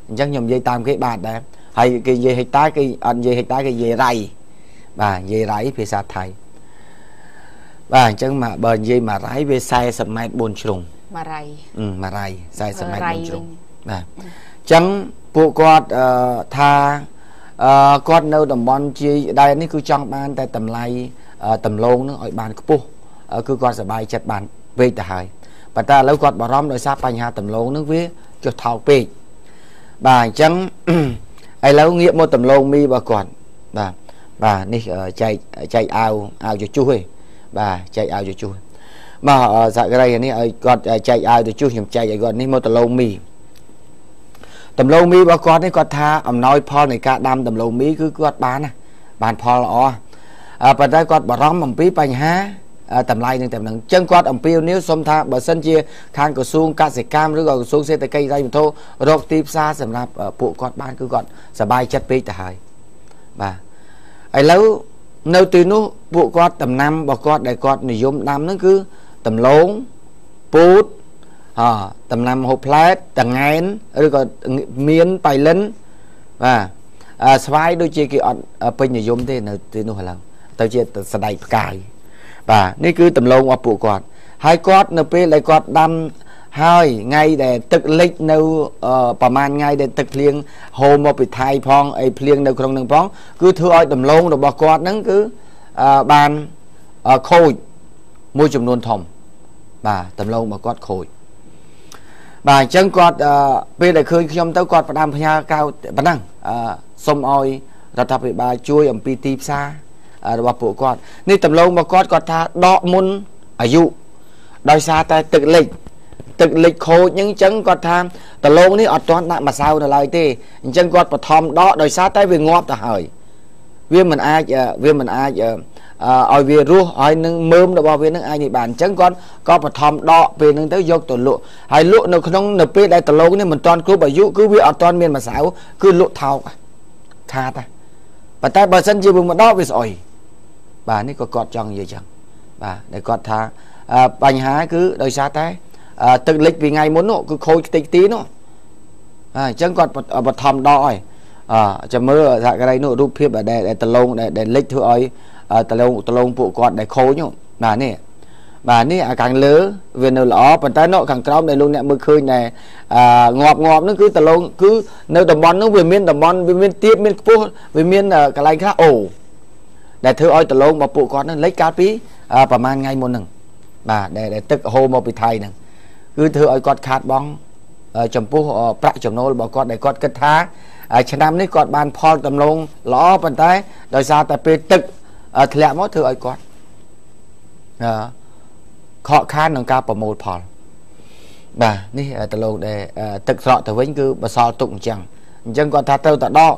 A: អញ្ចឹងខ្ញុំនិយាយតាមគេបាតដែរហើយគេនិយាយហិកតាគេអត់និយាយហិកតាគេនិយាយរៃបាទនិយាយរៃភាសាថៃបាទអញ្ចឹងមកបើនិយាយមួយរៃវា40ម៉ែត្រ4ជ្រុង
B: មួយរៃ
A: មួយរៃ40ម៉ែត្រ4ជ្រុងបាទអញ្ចឹងពួកគាត់ថាគាត់នៅតំបន់ជាយដែននេះគឺចង់បានតែតម្លៃដំឡូងនឹងឲ្យបានខ្ពស់គឺគាត់សប្បាយចិត្តបានពេកទៅហើយប៉ុន្តែឥឡូវគាត់បារម្ភដោយសារបញ្ហាដំឡូងនឹងវាចុះថោកពេកបាទអញ្ចឹងឥឡូវងាកមកដំឡូងមីរបស់គាត់បាទបាទនេះចែកអាវជជុះឯងបាទចែកអាវជជុះមកសហគ្រាសនេះឲ្យគាត់ចែកអាវជជុះខ្ញុំចែកឲ្យគាត់នេះមកដំឡូងមីដំឡូងមីរបស់គាត់នេះគាត់ថាអំណោយផលនៃការដាំដំឡូងមីគឺគាត់បានណាបានផលល្អប៉ុន្តែគាត់បារម្ភអំពីបញ្ហាតម្លៃនឹងតែនឹងអញ្ចឹងគាត់អំពាវនាវសូមថាបើសិនជាខាងក្រសួងកសិកម្មឬក៏ក្រសួងសេដ្ឋកិច្ចរ៉ៃវត្ថុរកទីផ្សារសម្រាប់ពួកគាត់បានគឺគាត់សប្បាយចិត្តពេកទៅហើយបាទឥឡូវនៅទីនោះពួកគាត់ដំណាំរបស់គាត់ដែលគាត់និយមដាំហ្នឹងគឺដំឡូងពូតដំណាំហូបផ្លែតង្ងែនឬក៏មានបៃលិនបាទស្វាយដូចជាគេអត់ពេញនិយមទេនៅទីនោះឥឡូវទៅជាសណ្ដែកផ្កាយបាទនេះគឺដំឡូងរបស់ពួកគាត់ហើយគាត់នៅពេលដែលគាត់ដាំហើយថ្ងៃដែលទឹកលិចនៅប្រហែលថ្ងៃដែលទឹកភ្លៀងហូរមកពីថៃផងអីភ្លៀងនៅក្នុងនឹងផងគឺធ្វើឲ្យដំឡូងរបស់គាត់ហ្នឹងគឺបានខូចមួយចំនួនធំបាទដំឡូងរបស់គាត់ខូចបាទអញ្ចឹងគាត់ពេលដែលឃើញខ្ញុំទៅគាត់ផ្ដាំផ្ញើកៅប៉ុណ្ណឹងសូមឲ្យរដ្ឋាភិបាលជួយអំពីទីផ្សាររបស់ពួកគាត់នេះដំឡូងរបស់គាត់គាត់ថាដកមុនអាយុដោយសារតែទឹកលិចខូចហ្នឹងអញ្ចឹងគាត់ថាដំឡូងនេះអត់ទាន់ដាក់ម្សៅនៅឡើយទេអញ្ចឹងគាត់បឋមដកដោយសារតែវាងាប់ទៅហើយវាមិនអាចឲ្យវារស់ហើយនឹងមើមរបស់វានឹងអាចនេះបានអញ្ចឹងគាត់ក៏បឋមដកពេលហ្នឹងទៅយកទៅលក់ហើយលក់នៅក្នុងនៅពេលដែលដំឡូងនេះមិនទាន់គ្រប់អាយុគឺវាអត់ទាន់មានម្សៅគឺលក់ថោកខាតប៉ុន្តែបើសិនជាវាមកដកវាស្អុយបាទនេះក៏គាត់ចង់និយាយចឹងបាទដែលគាត់ថាបញ្ហាគឺដោយសារតែទឹកលិចពីថ្ងៃមុននោះគឺខូចខ្ទេចខ្ទីនោះអញ្ចឹងគាត់បឋមដកហើយចាំមើលសហគ្រាសនោះរូបភាពដែលដលងដែលលិចធ្វើឲ្យដលងពួកគាត់ដែលខូចនោះបាទនេះបាទនេះអាខាងលើវានៅល្អប៉ុន្តែនោះខាងក្រោមដែលលោកអ្នកមើលឃើញដែលងាប់ហ្នឹងគឺដលងគឺនៅតំបន់នោះវាមានតំបន់វាមានទៀបមានខ្ពស់វាមានកន្លែងខ្លះអូដែលធ្វើឲ្យដលងរបស់ពួកគាត់ហ្នឹងលិចកាលពីប្រហែលថ្ងៃមុនហ្នឹងបាទដែលទឹកហូរមកពីថៃហ្នឹងគឺធ្វើឲ្យគាត់ខាតបង់ចំពោះប្រាក់ចំណូលរបស់គាត់ដែលគាត់គិតថាឆ្នាំនេះគាត់បានផលដំឡូងល្អប៉ុន្តែដោយសារតែពេលទឹកធ្លាក់មកធ្វើឲ្យគាត់ខកខានក្នុងការប្រមូលផលបាទនេះដលងដែលទឹកស្រកទៅវិញគឺបសល់ទុកអញ្ចឹងគាត់ថាត្រូវតែដក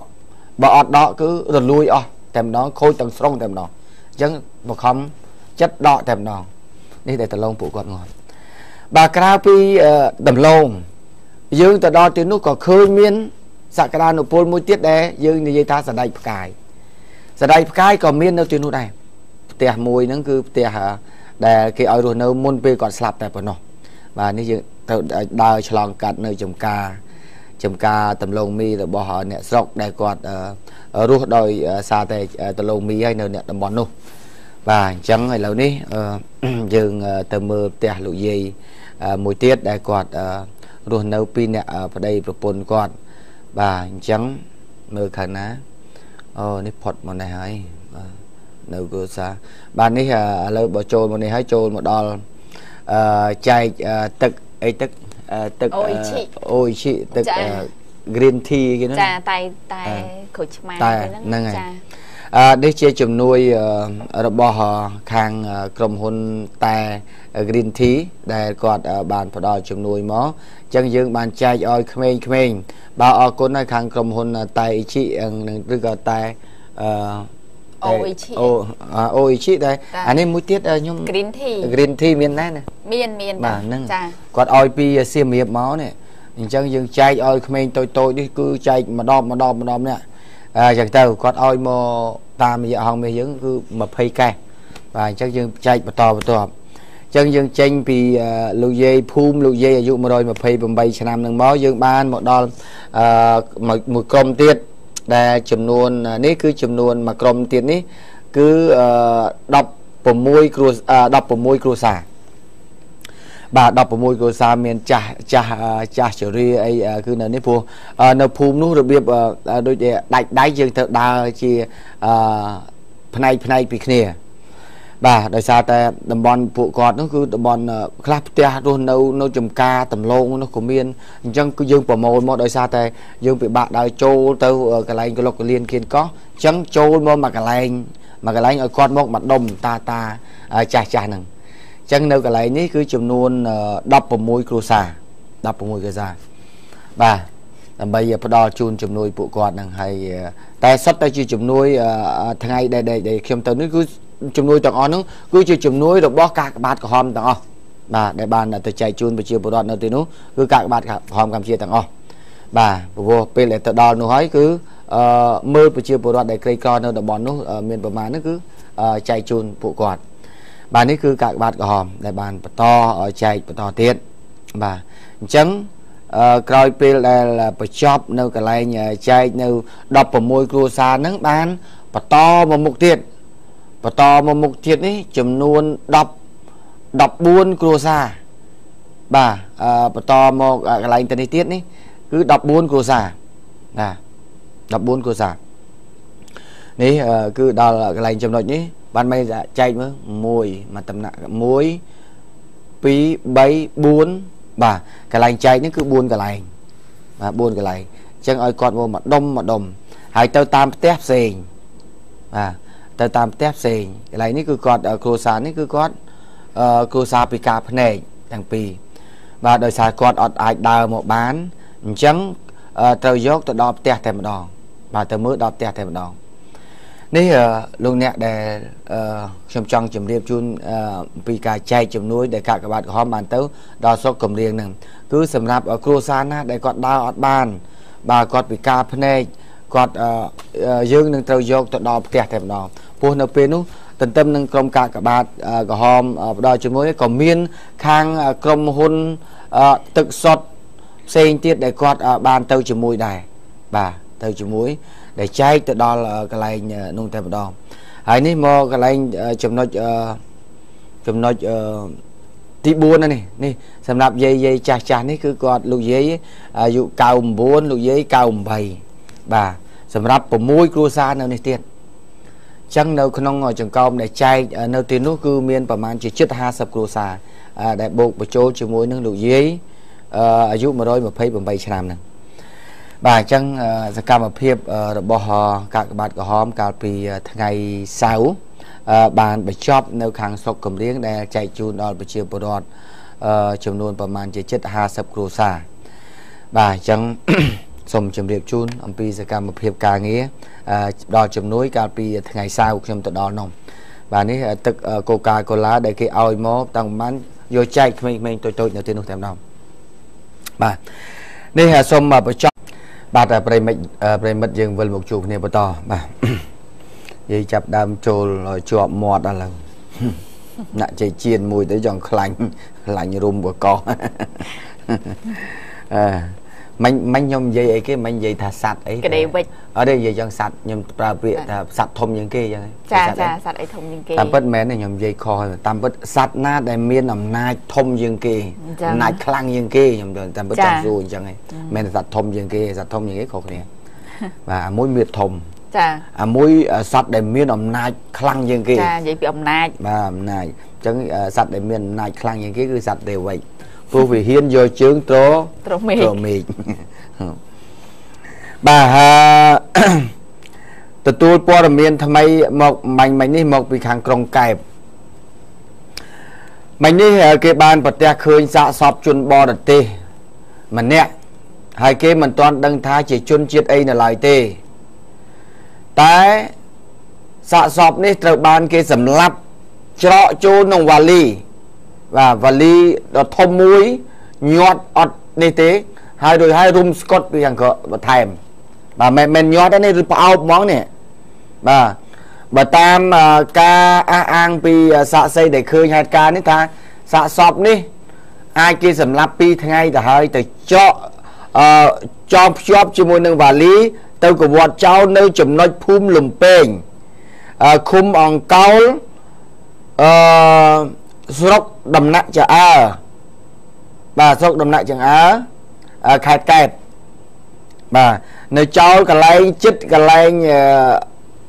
A: បើអត់ដកគឺរលួយអស់តែម្ដងខូចទាំងស្រុងតែម្ដងអញ្ចឹងបខំចិត្តដកតែម្ដងនេះដែលដលងពួកគាត់ងាប់បាទក្រៅពីដំឡូងយើងទៅដល់ទីនោះក៏ឃើញមានសក្តានុពលមួយទៀតដែលយើងនិយាយថាសណ្ដែកផ្កាយសណ្ដែកផ្កាយក៏មាននៅទីនោះដែរផ្ទះមួយហ្នឹងគឺផ្ទះដែលគេឲ្យរស់នៅមុនពេលគាត់ស្លាប់តែប៉ុណ្ណោះបាទនេះយើងត្រូវដើរឆ្លងកាត់នៅចំការដំឡូងមីរបស់អ្នកស្រុកដែលគាត់រស់ដោយសារតែដំឡូងមីហើយនៅអ្នកតំបន់នោះបាទអញ្ចឹងឥឡូវនេះយើងទៅមើលផ្ទះលោកយាយមួយទៀតដែលគាត់រស់នៅពីអ្នកប្តីប្រពន្ធគាត់បាទអញ្ចឹងមើលខាងណាអូនេះផុតមកនេះហើយបាទនៅគ្រួសារបាទនេះឥឡូវបើចូលមកនេះហើយចូលមកដល់ចែកទឹកអីទឹកអូអ៊ីឈិទឹក green tea គេហ្នឹងចា
B: តែក្រូចឆ្មា
A: ហ្នឹងចានេះជាជំនួយរបស់ខាងក្រុមហ៊ុនតែ Green Tea ដែលគាត់បានផ្ដល់ជំនួយមកអញ្ចឹងយើងបានចែកឲ្យក្មេងៗបាទអរគុណឲ្យខាងក្រុមហ៊ុនតែអ៊ីឈិឬក៏តែ
B: អូអ៊ីឈិ
A: អូអ៊ីឈិដែរអានេះមួយទៀតខ្ញុំ
B: Green Tea
A: Green Tea មានដែរណា
B: មាន
A: បាទហ្នឹងគាត់ឲ្យពីសៀមរាបមកនេះអញ្ចឹងយើងចែកឲ្យក្មេងតូចៗនេះគឺចែកម្ដងនេះអញ្ចឹងទៅគាត់ឲ្យមកតាមរយៈហងមាសយើងគឺ20កេស បាទអញ្ចឹងយើងចែកបន្តបន្ទាប់អញ្ចឹងយើងចេញពីលោកយាយភូមិលោកយាយអាយុ128ឆ្នាំនឹងមកយើងបានមកដល់មួយក្រុមទៀតដែលចំនួននេះគឺចំនួនមួយក្រុមទៀតនេះគឺ16គ្រួ16គ្រួសារបាទ16គ្រួសារមានចាស់ចាស់ចាស់ជរាអីគឺនៅនេះព្រោះនៅភូមិនោះរបៀបដូចដាច់ដៃយើងត្រូវដើរជាផ្នែកផ្នែកពីគ្នាបាទដោយសារតែតំបន់ពួកគាត់នោះគឺតំបន់ខ្លះផ្ទះរស់នៅចំការតំឡងនោះក៏មានអញ្ចឹងគឺយើងប្រមូលមកដោយសារតែយើងពិបាកដើរចូលទៅកន្លែងកលុកកលៀនគៀនកោះអញ្ចឹងចូលមកមួយកន្លែងមួយកន្លែងឲ្យគាត់មកម្ដុំតាតាចាស់ចាស់ហ្នឹងអញ្ចឹងនៅកន្លែងនេះគឺចំនួន16គ្រួសារ16គ្រួសារបាទដើម្បីផ្ដល់ជូនជំនួយពួកគាត់ហ្នឹងហើយតែសុទ្ធតែជាជំនួយថ្ងៃដែលខ្ញុំទៅនេះគឺជំនួយទាំងអស់ហ្នឹងគឺជាជំនួយរបស់កាកបាទក្រហមទាំងអស់បាទដែលបានទៅចែកជូនប្រជាពលរដ្ឋនៅទីនោះគឺកាកបាទក្រហមកម្ពុជាទាំងអស់បាទព្រោះពេលដែលទៅដល់នោះហើយគឺមើលប្រជាពលរដ្ឋដែលក្រីក្រនៅតំបន់នោះមានប្រមាណហ្នឹងគឺចែកជូនពួកគាត់បាទនេះគឺកាកបាទក្រហមដែលបានបន្តចែកបន្តទៀតបាទអញ្ចឹងក្រោយពេលដែលបញ្ចប់នៅកន្លែងចែកនៅ16គ្រួសារហ្នឹងបានបន្តមកមុខទៀតបន្តមកមុខទៀតនេះចំនួន10 14គ្រួសារបាទបន្តមកកន្លែងទៅនេះទៀតនេះគឺ14គ្រួសារណា14គ្រួសារនេះគឺដល់កន្លែងចំណុចនេះបានមិនចែកមើល1មួយតំណាក់1 2 3 4បាទកន្លែងចែកនេះគឺ4កន្លែងបាទ4កន្លែងអញ្ចឹងឲ្យគាត់មកម្ដុំម្ដុំហើយទៅតាមផ្ទះផ្សេងបាទទៅតាមផ្ទះផ្សេងកន្លែងនេះគឺគាត់គ្រួសារនេះគឺគាត់គ្រួសារពិការភ្នែកទាំងពីរបាទដោយសារគាត់អត់អាចដើរមកបានអញ្ចឹងត្រូវយកទៅដល់ផ្ទះតែម្ដងបាទទៅមើលដល់ផ្ទះតែម្ដងនេះលោកអ្នកដែលខ្ញុំចង់ជម្រាបជូនពីការចែកជំនួយដែលកាកបាទក្រហមបានទៅដល់ស្រុកកំរៀងហ្នឹងគឺសម្រាប់គ្រួសារណាដែលគាត់ដើរអត់បានបាទគាត់ពិការភ្នែកគាត់យើងនឹងត្រូវយកទៅដល់ផ្ទះតែម្ដងព្រោះនៅពេលនោះទន្ទឹមនឹងក្រុមកាកបាទក្រហមផ្ដល់ជំនួយក៏មានខាងក្រុមហ៊ុនទឹកសុទ្ធផ្សេងទៀតដែលគាត់បានទៅជាមួយដែរបាទទៅជាមួយដែលចែកទៅដល់កន្លែងនោះតែម្ដងហើយនេះមកកន្លែងចំណុចចំណុចទី4នេះនេះសម្រាប់យាយយាយចាស់ចាស់នេះគឺគាត់លោកយាយអាយុ99លោកយាយ98បាទសម្រាប់6គ្រួសារនៅនេះទៀតអញ្ចឹងនៅក្នុងចង្កោមដែលចែកនៅទីនោះគឺមានប្រមាណជាជិត50គ្រួសារដែលបូកបញ្ចូលជាមួយនឹងលោកយាយអាយុ128ឆ្នាំហ្នឹងបាទអញ្ចឹងសកម្មភាពរបស់កាកបាទក្រហមកាលពីថ្ងៃសៅរ៍បានបញ្ចប់នៅខាងស្រុកកំរៀងដែលចែកជូនដល់ប្រជាពលរដ្ឋចំនួនប្រមាណជាជិត50គ្រួសារបាទអញ្ចឹងសូមជម្រាបជូនអំពីសកម្មភាពការងារដល់ជំនួយកាលពីថ្ងៃសៅរ៍ខ្ញុំទៅដល់នោះបាទនេះទឹកកូកាកូឡាដែលគេឲ្យមកតាំងប្រហែលយកចែកក្មេងៗតូចៗនៅទីនោះតែម្ដងបាទនេះសូមបញ្ចប់បាទប្រិមិត្តយើងវិលមកជួបគ្នាបន្តបាទយាយចាប់ដើមចូលជាប់មាត់ដល់ឡើងណាក់ជ័យជៀនមួយទៅចង់ខ្លាញ់ខ្លាញ់រុំកកអឺមិញមិញខ្ញុំនិយាយអីគេមិញនិយាយថាសัตว์អី
B: ក្តីវិច
A: អត់ទេនិយាយចឹងសัตว์ខ្ញុំប្រើពាក្យថាសัตว์ធំជាងគេចឹង
B: ចាចាសัตว์អីធំជាងគេ
A: តាមពិតមែនទេខ្ញុំនិយាយខុសតាមពិតសัตว์ណាដែលមានអំណាចធំជាងគេអំណាចខ្លាំងជាងគេខ្ញុំតាមពិតចង់សួរអញ្ចឹងឯងមែនសัตว์ធំជាងគេសัตว์ធំជាងគេខុសគ្នាបាទអាមួយមានធំ
B: ចា
A: អាមួយសัตว์ដែលមានអំណាចខ្លាំងជាងគេ
B: ចានិយាយពីអំណាច
A: បាទអំណាចអញ្ចឹងសัตว์ដែលមានអំណាចខ្លាំងជាងគេគឺសัตว์ទេវិចព្រោះវាហ៊ានយកជើងត្រមេឃបាទទទួលព័ត៌មានថ្មីមកមាញ់មិញនេះមកពីខាងក្រុងកែបមិញនេះគេបានប្រទះឃើញសាកសពជនបរទេសម្នាក់ហើយគេមិនទាន់ដឹងថាជាជនជាតិអីនៅឡើយទេតែសាកសពនេះត្រូវបានគេសម្លាប់ច្រកចូលក្នុងវ៉ាលីបាទវ៉ាលីដ៏ធំមួយញាត់អត់នេះទេហើយរួចហើយរុំស្កុតពីខាងក្របន្ថែមបាទមិនមែនញាត់ទេនេះឬផ្អោបហ្មងនេះបាទ បើតាមការអះអាងពីសាក្សីដែលឃើញហេតុការណ៍នេះថាសាកសពនេះអាចគេសម្លាប់2ថ្ងៃទៅហើយទៅចកចងភ្ជាប់ជាមួយនឹងវ៉ាលីទៅកវត្តចោលនៅចំណុចភូមិលំពេងឃុំអង្កោលអឺស្រុកដំណាក់ចង្អើបាទស្រុកដំណាក់ចង្អើខេត្តកែបបាទនៅចោលកន្លែងចិត្តកន្លែង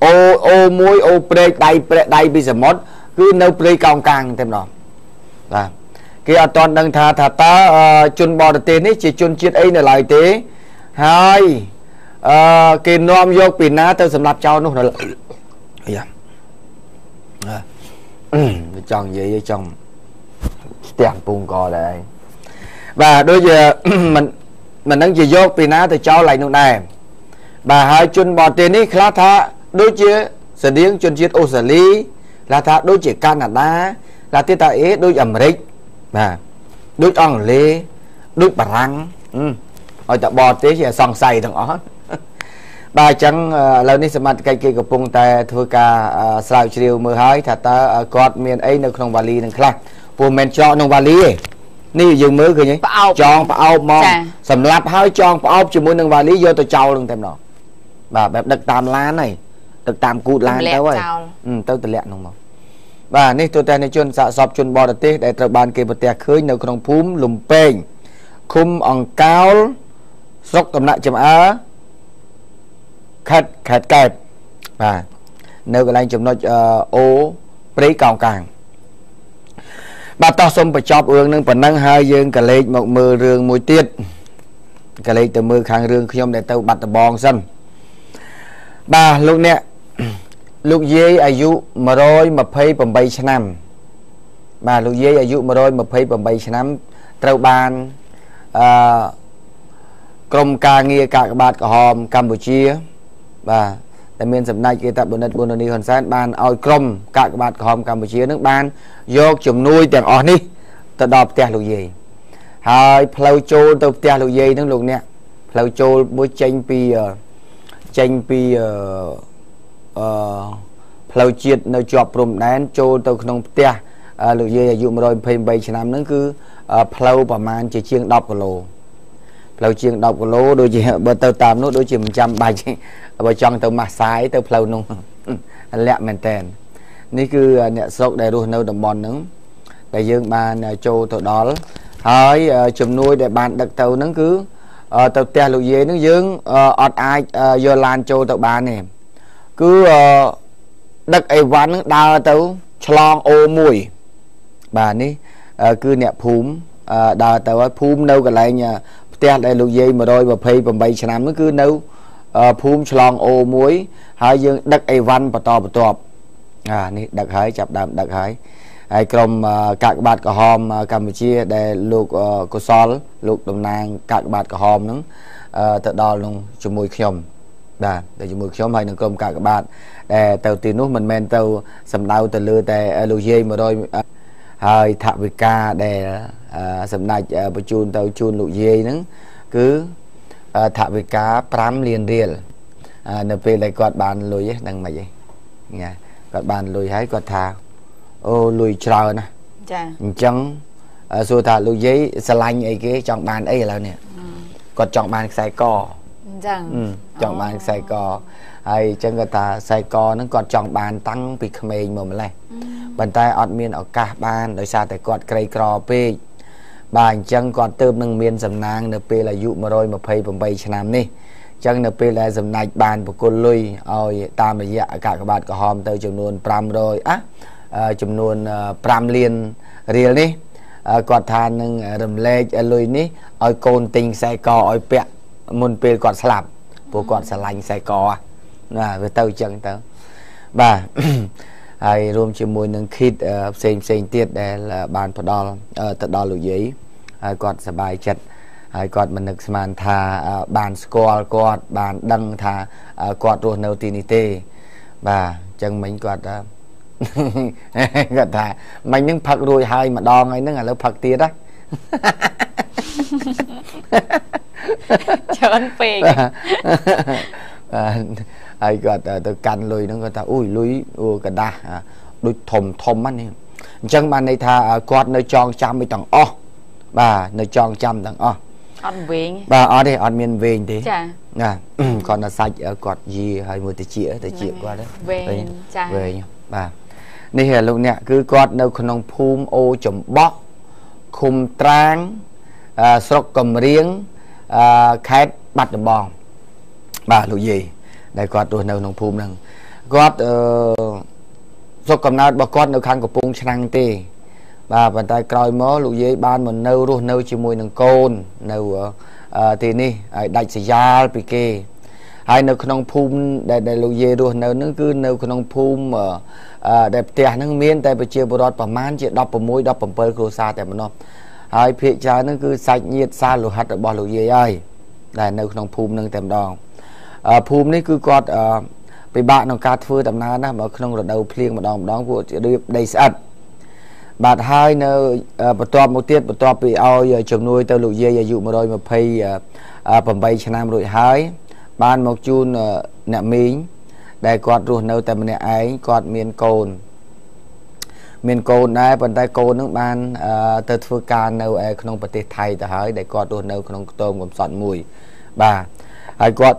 A: អូមួយអូព្រែកដៃព្រែកដៃពីសមុទ្រគឺនៅព្រៃកោងកាងតែម្ដងបាទគេអត់ទាន់ដឹងថាតើជនបរទេសនេះជាជនជាតិអីនៅឡើយទេហើយគេនាំយកពីណាទៅសម្រាប់ចោលនោះនៅអាយ៉ាចង់និយាយចង់ស្ទះពងកដែរបាទដូចជាមិនដឹងជាយកពីណាទៅចោលឡើងនោះដែរបាទហើយជនបរទេសនេះខ្លះថាដូចជាស្តៀងជនជាតិអូស្ត្រាលីខ្លះថាដូចជាកាណាដាខ្លះទៀតថាអេដូចអាមេរិកបាទដូចអង់គ្លេសដូចបារាំងឲ្យតែបរទេសជាសង្ស័យទាំងអស់បាទអញ្ចឹងឥឡូវនេះសមត្ថកិច្ចគេកំពុងតែធ្វើការស្រាវជ្រាវមើលហើយថាតើគាត់មានអីនៅក្នុងវ៉ាលីនឹងខ្លះព្រោះមិនមែនច្រកក្នុងវ៉ាលីទេនេះយើងមើលឃើញទេចងផ្អោបមកសម្លាប់ហើយចងផ្អោបជាមួយនឹងវ៉ាលីយកទៅចោលនឹងតែម្ដងបាទបែបដឹកតាមឡានហើយដឹកតាមគូតឡានទៅហើយទៅតម្លាក់នោះមកបាទនេះទូទាំងជនសាកសពជនបរទេសដែលត្រូវបានគេប្រទះឃើញនៅក្នុងភូមិលំពេងឃុំអង្កោលស្រុកដំណាក់ចំអើខេត្តកែបបាទនៅកន្លែងចំណុចអូព្រៃកោងកាងបាទតោះសូមបញ្ចប់រឿងនឹងប៉ុណ្ណឹងហើយយើងក៏លេខមកមើលរឿងមួយទៀតក៏លេខទៅមើលខាងរឿងខ្ញុំដែលទៅបាត់ដំបងសិនបាទលោកអ្នកលោកយាយអាយុ128ឆ្នាំបាទលោកយាយអាយុ128ឆ្នាំត្រូវបានក្រុមការងារកាកបាទក្រហមកម្ពុជាបាទដែលមានសម្ដេចគេតបណ្ឌិតប៊ុននីហ៊ុនសែនបានឲ្យក្រុមកាកបាទក្រហមកម្ពុជានឹងបានយកជំនួយទាំងអស់នេះទៅដល់ផ្ទះលោកយាយហើយផ្លូវចូលទៅផ្ទះលោកយាយនឹងលោកអ្នកផ្លូវចូលមួយចេញពីផ្លូវជាតិនៅជាប់ព្រំដែនចូលទៅក្នុងផ្ទះលោកយាយអាយុ128ឆ្នាំហ្នឹងគឺផ្លូវប្រហែលជាជាង10គីឡូផ្លូវជាង10គីឡូដូចជាបើទៅតាមនោះដូចជាមិនចាំបាច់បើចង់ទៅម៉ាសាយទៅផ្លូវនោះលាក់មែនតែននេះគឺអ្នកស្រុកដែលរស់នៅតំបន់ហ្នឹងដែលយើងបានចូលទៅដល់ហើយជំនួយដែលបានដឹកទៅហ្នឹងគឺទៅផ្ទះលោកយាយហ្នឹងយើងអត់អាចយកឡានចូលទៅបានទេគឺដឹកអីវ៉ាន់ហ្នឹងដើរទៅឆ្លងអូមួយបាទនេះគឺអ្នកភូមិដើរទៅហើយភូមិនៅកន្លែងផ្ទះដែលលោកយាយ128ឆ្នាំហ្នឹងគឺនៅភូមិឆ្លងអូមួយហើយយើងដឹកអីវ៉ាន់បន្តបន្ទាប់នេះដឹកហើយចាប់ដើមដឹកហើយហើយក្រុមកាកបាទក្រហមកម្ពុជាដែលលោកកុសលលោកតំណាងកាកបាទក្រហមហ្នឹងទៅដល់នោះជាមួយខ្ញុំបាទទៅជាមួយខ្ញុំហើយនឹងក្រុមកាកបាទដែលទៅទីនោះមិនមែនទៅសម្ដៅទៅលើតែលោកយាយ100ហើយថវិកាដែលសម្ដេចបញ្ជូនទៅជូនលោកយាយហ្នឹងគឺថវិកា5លានរៀលនៅពេលដែលគាត់បានលុយហ្នឹងមិនអីណាគាត់បានលុយហើយគាត់ថាអូលុយច្រើនណាស់ចាអញ្ចឹងសួរថាលោកយាយស្រឡាញ់អីគេចង់បានអីឥឡូវនេះគាត់ចង់បានខ្សែកអញ្ចឹងចង់បានខ្សែកហើយអញ្ចឹងគាត់ថាខ្សែកហ្នឹងគាត់ចង់បានតាំងពីក្មេងមកម្លេះប៉ុន្តែអត់មានឱកាសបានដោយសារតែគាត់ក្រីក្រពេកបាទអញ្ចឹងគាត់ទៅនឹងមានសំណាងនៅពេលអាយុ128ឆ្នាំនេះអញ្ចឹងនៅពេលដែលសម្ដេចបានប្រគល់លុយឲ្យតាមរយៈកាកបាទក្រហមទៅចំនួន500ចំនួន5លានរៀលនេះគាត់ថានឹងរំលែកលុយនេះឲ្យកូនទិញខ្សែកឲ្យពាក់មុនពេលគាត់ស្លាប់ព្រោះគាត់ស្រឡាញ់ខ្សែកណាវាទៅអញ្ចឹងទៅបាទហើយរួមជាមួយនឹងឃីតផ្សេងផ្សេងទៀតដែលបានផ្ដល់ទៅដល់លោកយាយហើយគាត់សប្បាយចិត្តហើយគាត់មិននឹកស្មានថាបានស្គាល់គាត់បានដឹងថាគាត់រស់នៅទីនេះទេបាទអញ្ចឹងមិញគាត់គាត់ថាមិញហ្នឹងផឹករួចហើយម្ដងហើយហ្នឹងឥឡូវផឹកទៀតណា
B: ច្រើនពេក
A: បាទ ហើយគាត់ទៅកាន់លុយហ្នឹងគាត់ថាអូយលុយកដាស់ដូចធំធំហ្នឹងនេះអញ្ចឹងបានន័យថាគាត់នៅចងចាំឯទាំងអស់បាទនៅចងចាំទាំងអស់
B: អត់វែង
A: បាទអត់ទេអត់មានវែងទេ
B: ចា
A: ណាគាត់នៅសាច់គាត់យាហើយមួយតិចតិចគាត់
B: វែងចា
A: វែងបាទនេះលោកអ្នកគឺគាត់នៅក្នុងភូមិអូចំបក់ឃុំត្រាងស្រុកកំរៀងខេត្តបាត់ដំបងបាទលោកយាយដែលគាត់រស់នៅក្នុងភូមិហ្នឹងគាត់ស្រុកកំណើតរបស់គាត់នៅខាងកំពង់ឆ្នាំងទេបាទប៉ុន្តែក្រោយមកលោកយាយបានមកនៅរស់នៅជាមួយនឹងកូននៅទីនេះហើយដាច់ស្រយាលពីគេហើយនៅក្នុងភូមិដែលលោកយាយរស់នៅហ្នឹងគឺនៅក្នុងភូមិដែលផ្ទះហ្នឹងមានតែប្រជាពលរដ្ឋប្រមាណជា16 17គ្រួសារតែប៉ុណ្ណោះហើយភាគច្រើនហ្នឹងគឺសាច់ញាតិសាលោហិតរបស់លោកយាយហើយដែលនៅក្នុងភូមិហ្នឹងតែម្ដងភូមិនេះគឺគាត់ពិបាកក្នុងការធ្វើដំណើរណាស់បើក្នុងរដូវភ្លៀងម្ដងម្ដងពួករៀបដីស្អិតបាទហើយនៅបន្ទាប់មកទៀតបន្ទាប់ពីឲ្យជំនួយទៅលោកយាយអាយុ128ឆ្នាំរួចហើយបានមកជូនអ្នកមីងដែលគាត់រស់នៅតែម្នាក់ឯងគាត់មានកូនដែរប៉ុន្តែកូននឹងបានទៅធ្វើការនៅឯក្នុងប្រទេសថៃទៅហើយដែលគាត់រស់នៅក្នុងខ្ទមកំសត់មួយបាទហើយគាត់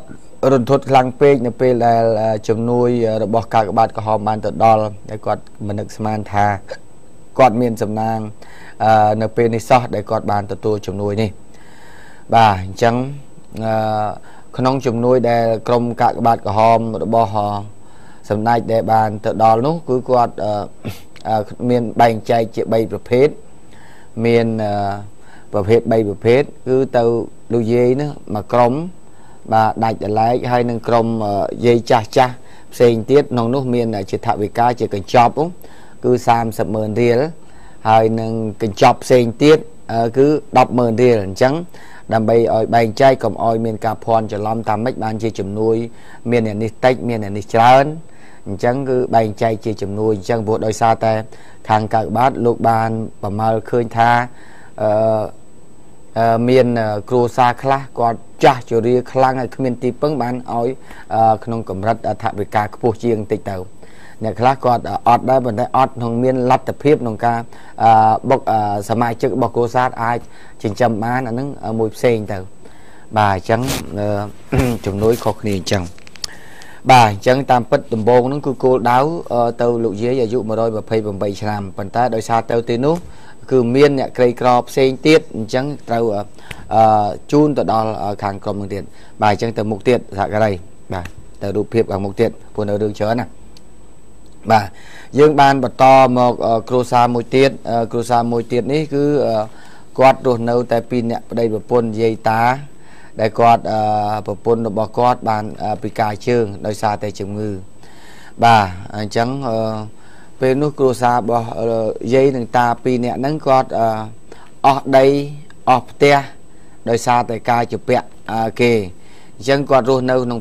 A: រន្ធត់ខ្លាំងពេកនៅពេលដែលជំនួយរបស់កាកបាទក្រហមបានទៅដល់ដែលគាត់មិននឹកស្មានថាគាត់មានសំណាងនៅពេលនេះសោះដែលគាត់បានទទួលជំនួយនេះបាទអញ្ចឹងក្នុងជំនួយដែលក្រុមកាកបាទក្រហមរបស់សម្ដេចដែលបានទៅដល់នោះគឺគាត់មានបែងចែកជា3ប្រភេទមានប្រភេទ3ប្រភេទគឺទៅលោកយាយនោះមួយក្រុមបាទដាច់ដឡែកហើយនឹងក្រុមយាយចាស់ចាស់ផ្សេងទៀតក្នុងនោះមានជាថវិកាជាកញ្ចប់គឺ30,000រៀលហើយនឹងកញ្ចប់ផ្សេងទៀតគឺ10,000រៀលអញ្ចឹងដើម្បីឲ្យបែងចែកកុំឲ្យមានការភ័ន្តច្រឡំតាមម៉េចបានជាជំនួយមានអ្នកនេះតិចមានអ្នកនេះច្រើនអញ្ចឹងគឺបែងចែកជាជំនួយអញ្ចឹងព្រោះដោយសារតែខាងកាកបាទលោកបានប្រមាលឃើញថាមានគ្រួសារខ្លះគាត់ចាស់ជរាខ្លាំងហើយគ្មានទីពឹងបានឲ្យក្នុងកម្រិតថវិកាខ្ពស់ជាងតិចទៅអ្នកខ្លះគាត់អត់ដែរប៉ុន្តែអត់ក្នុងមានលទ្ធភាពក្នុងការបុកសមាជិករបស់គ្រួសារអាចចិញ្ចឹមបានអាហ្នឹងមួយផ្សេងទៅបាទអញ្ចឹងជំនួយខុសគ្នាអញ្ចឹងបាទអញ្ចឹងតាមពិតដំបូងហ្នឹងគឺគោលដៅទៅលោកយាយអាយុ128ឆ្នាំប៉ុន្តែដោយសារទៅទីនោះគឺមានអ្នកក្រីក្រផ្សេងទៀតអញ្ចឹងត្រូវជូនទៅដល់ខាងក្រុមហ្នឹងទៀតបាទអញ្ចឹងទៅមុខទៀតសហការីបាទទៅរូបភាពខាងមុខទៀតព្រោះនៅរឿងច្រើនណាបាទយើងបានបន្តមកគ្រួសារមួយទៀតគ្រួសារមួយទៀតនេះគឺគាត់រស់នៅតែពីរអ្នកប្តីប្រពន្ធយាយតាដែលគាត់ប្រពន្ធរបស់គាត់បានពិការជើងដោយសារតែជំងឺបាទអញ្ចឹងពេលនោះគ្រួសាររបស់យាយនិងតាពីរអ្នកហ្នឹងគាត់អស់ដីអស់ផ្ទះដោយសារតែការជំពាក់គេអញ្ចឹងគាត់រស់នៅក្នុង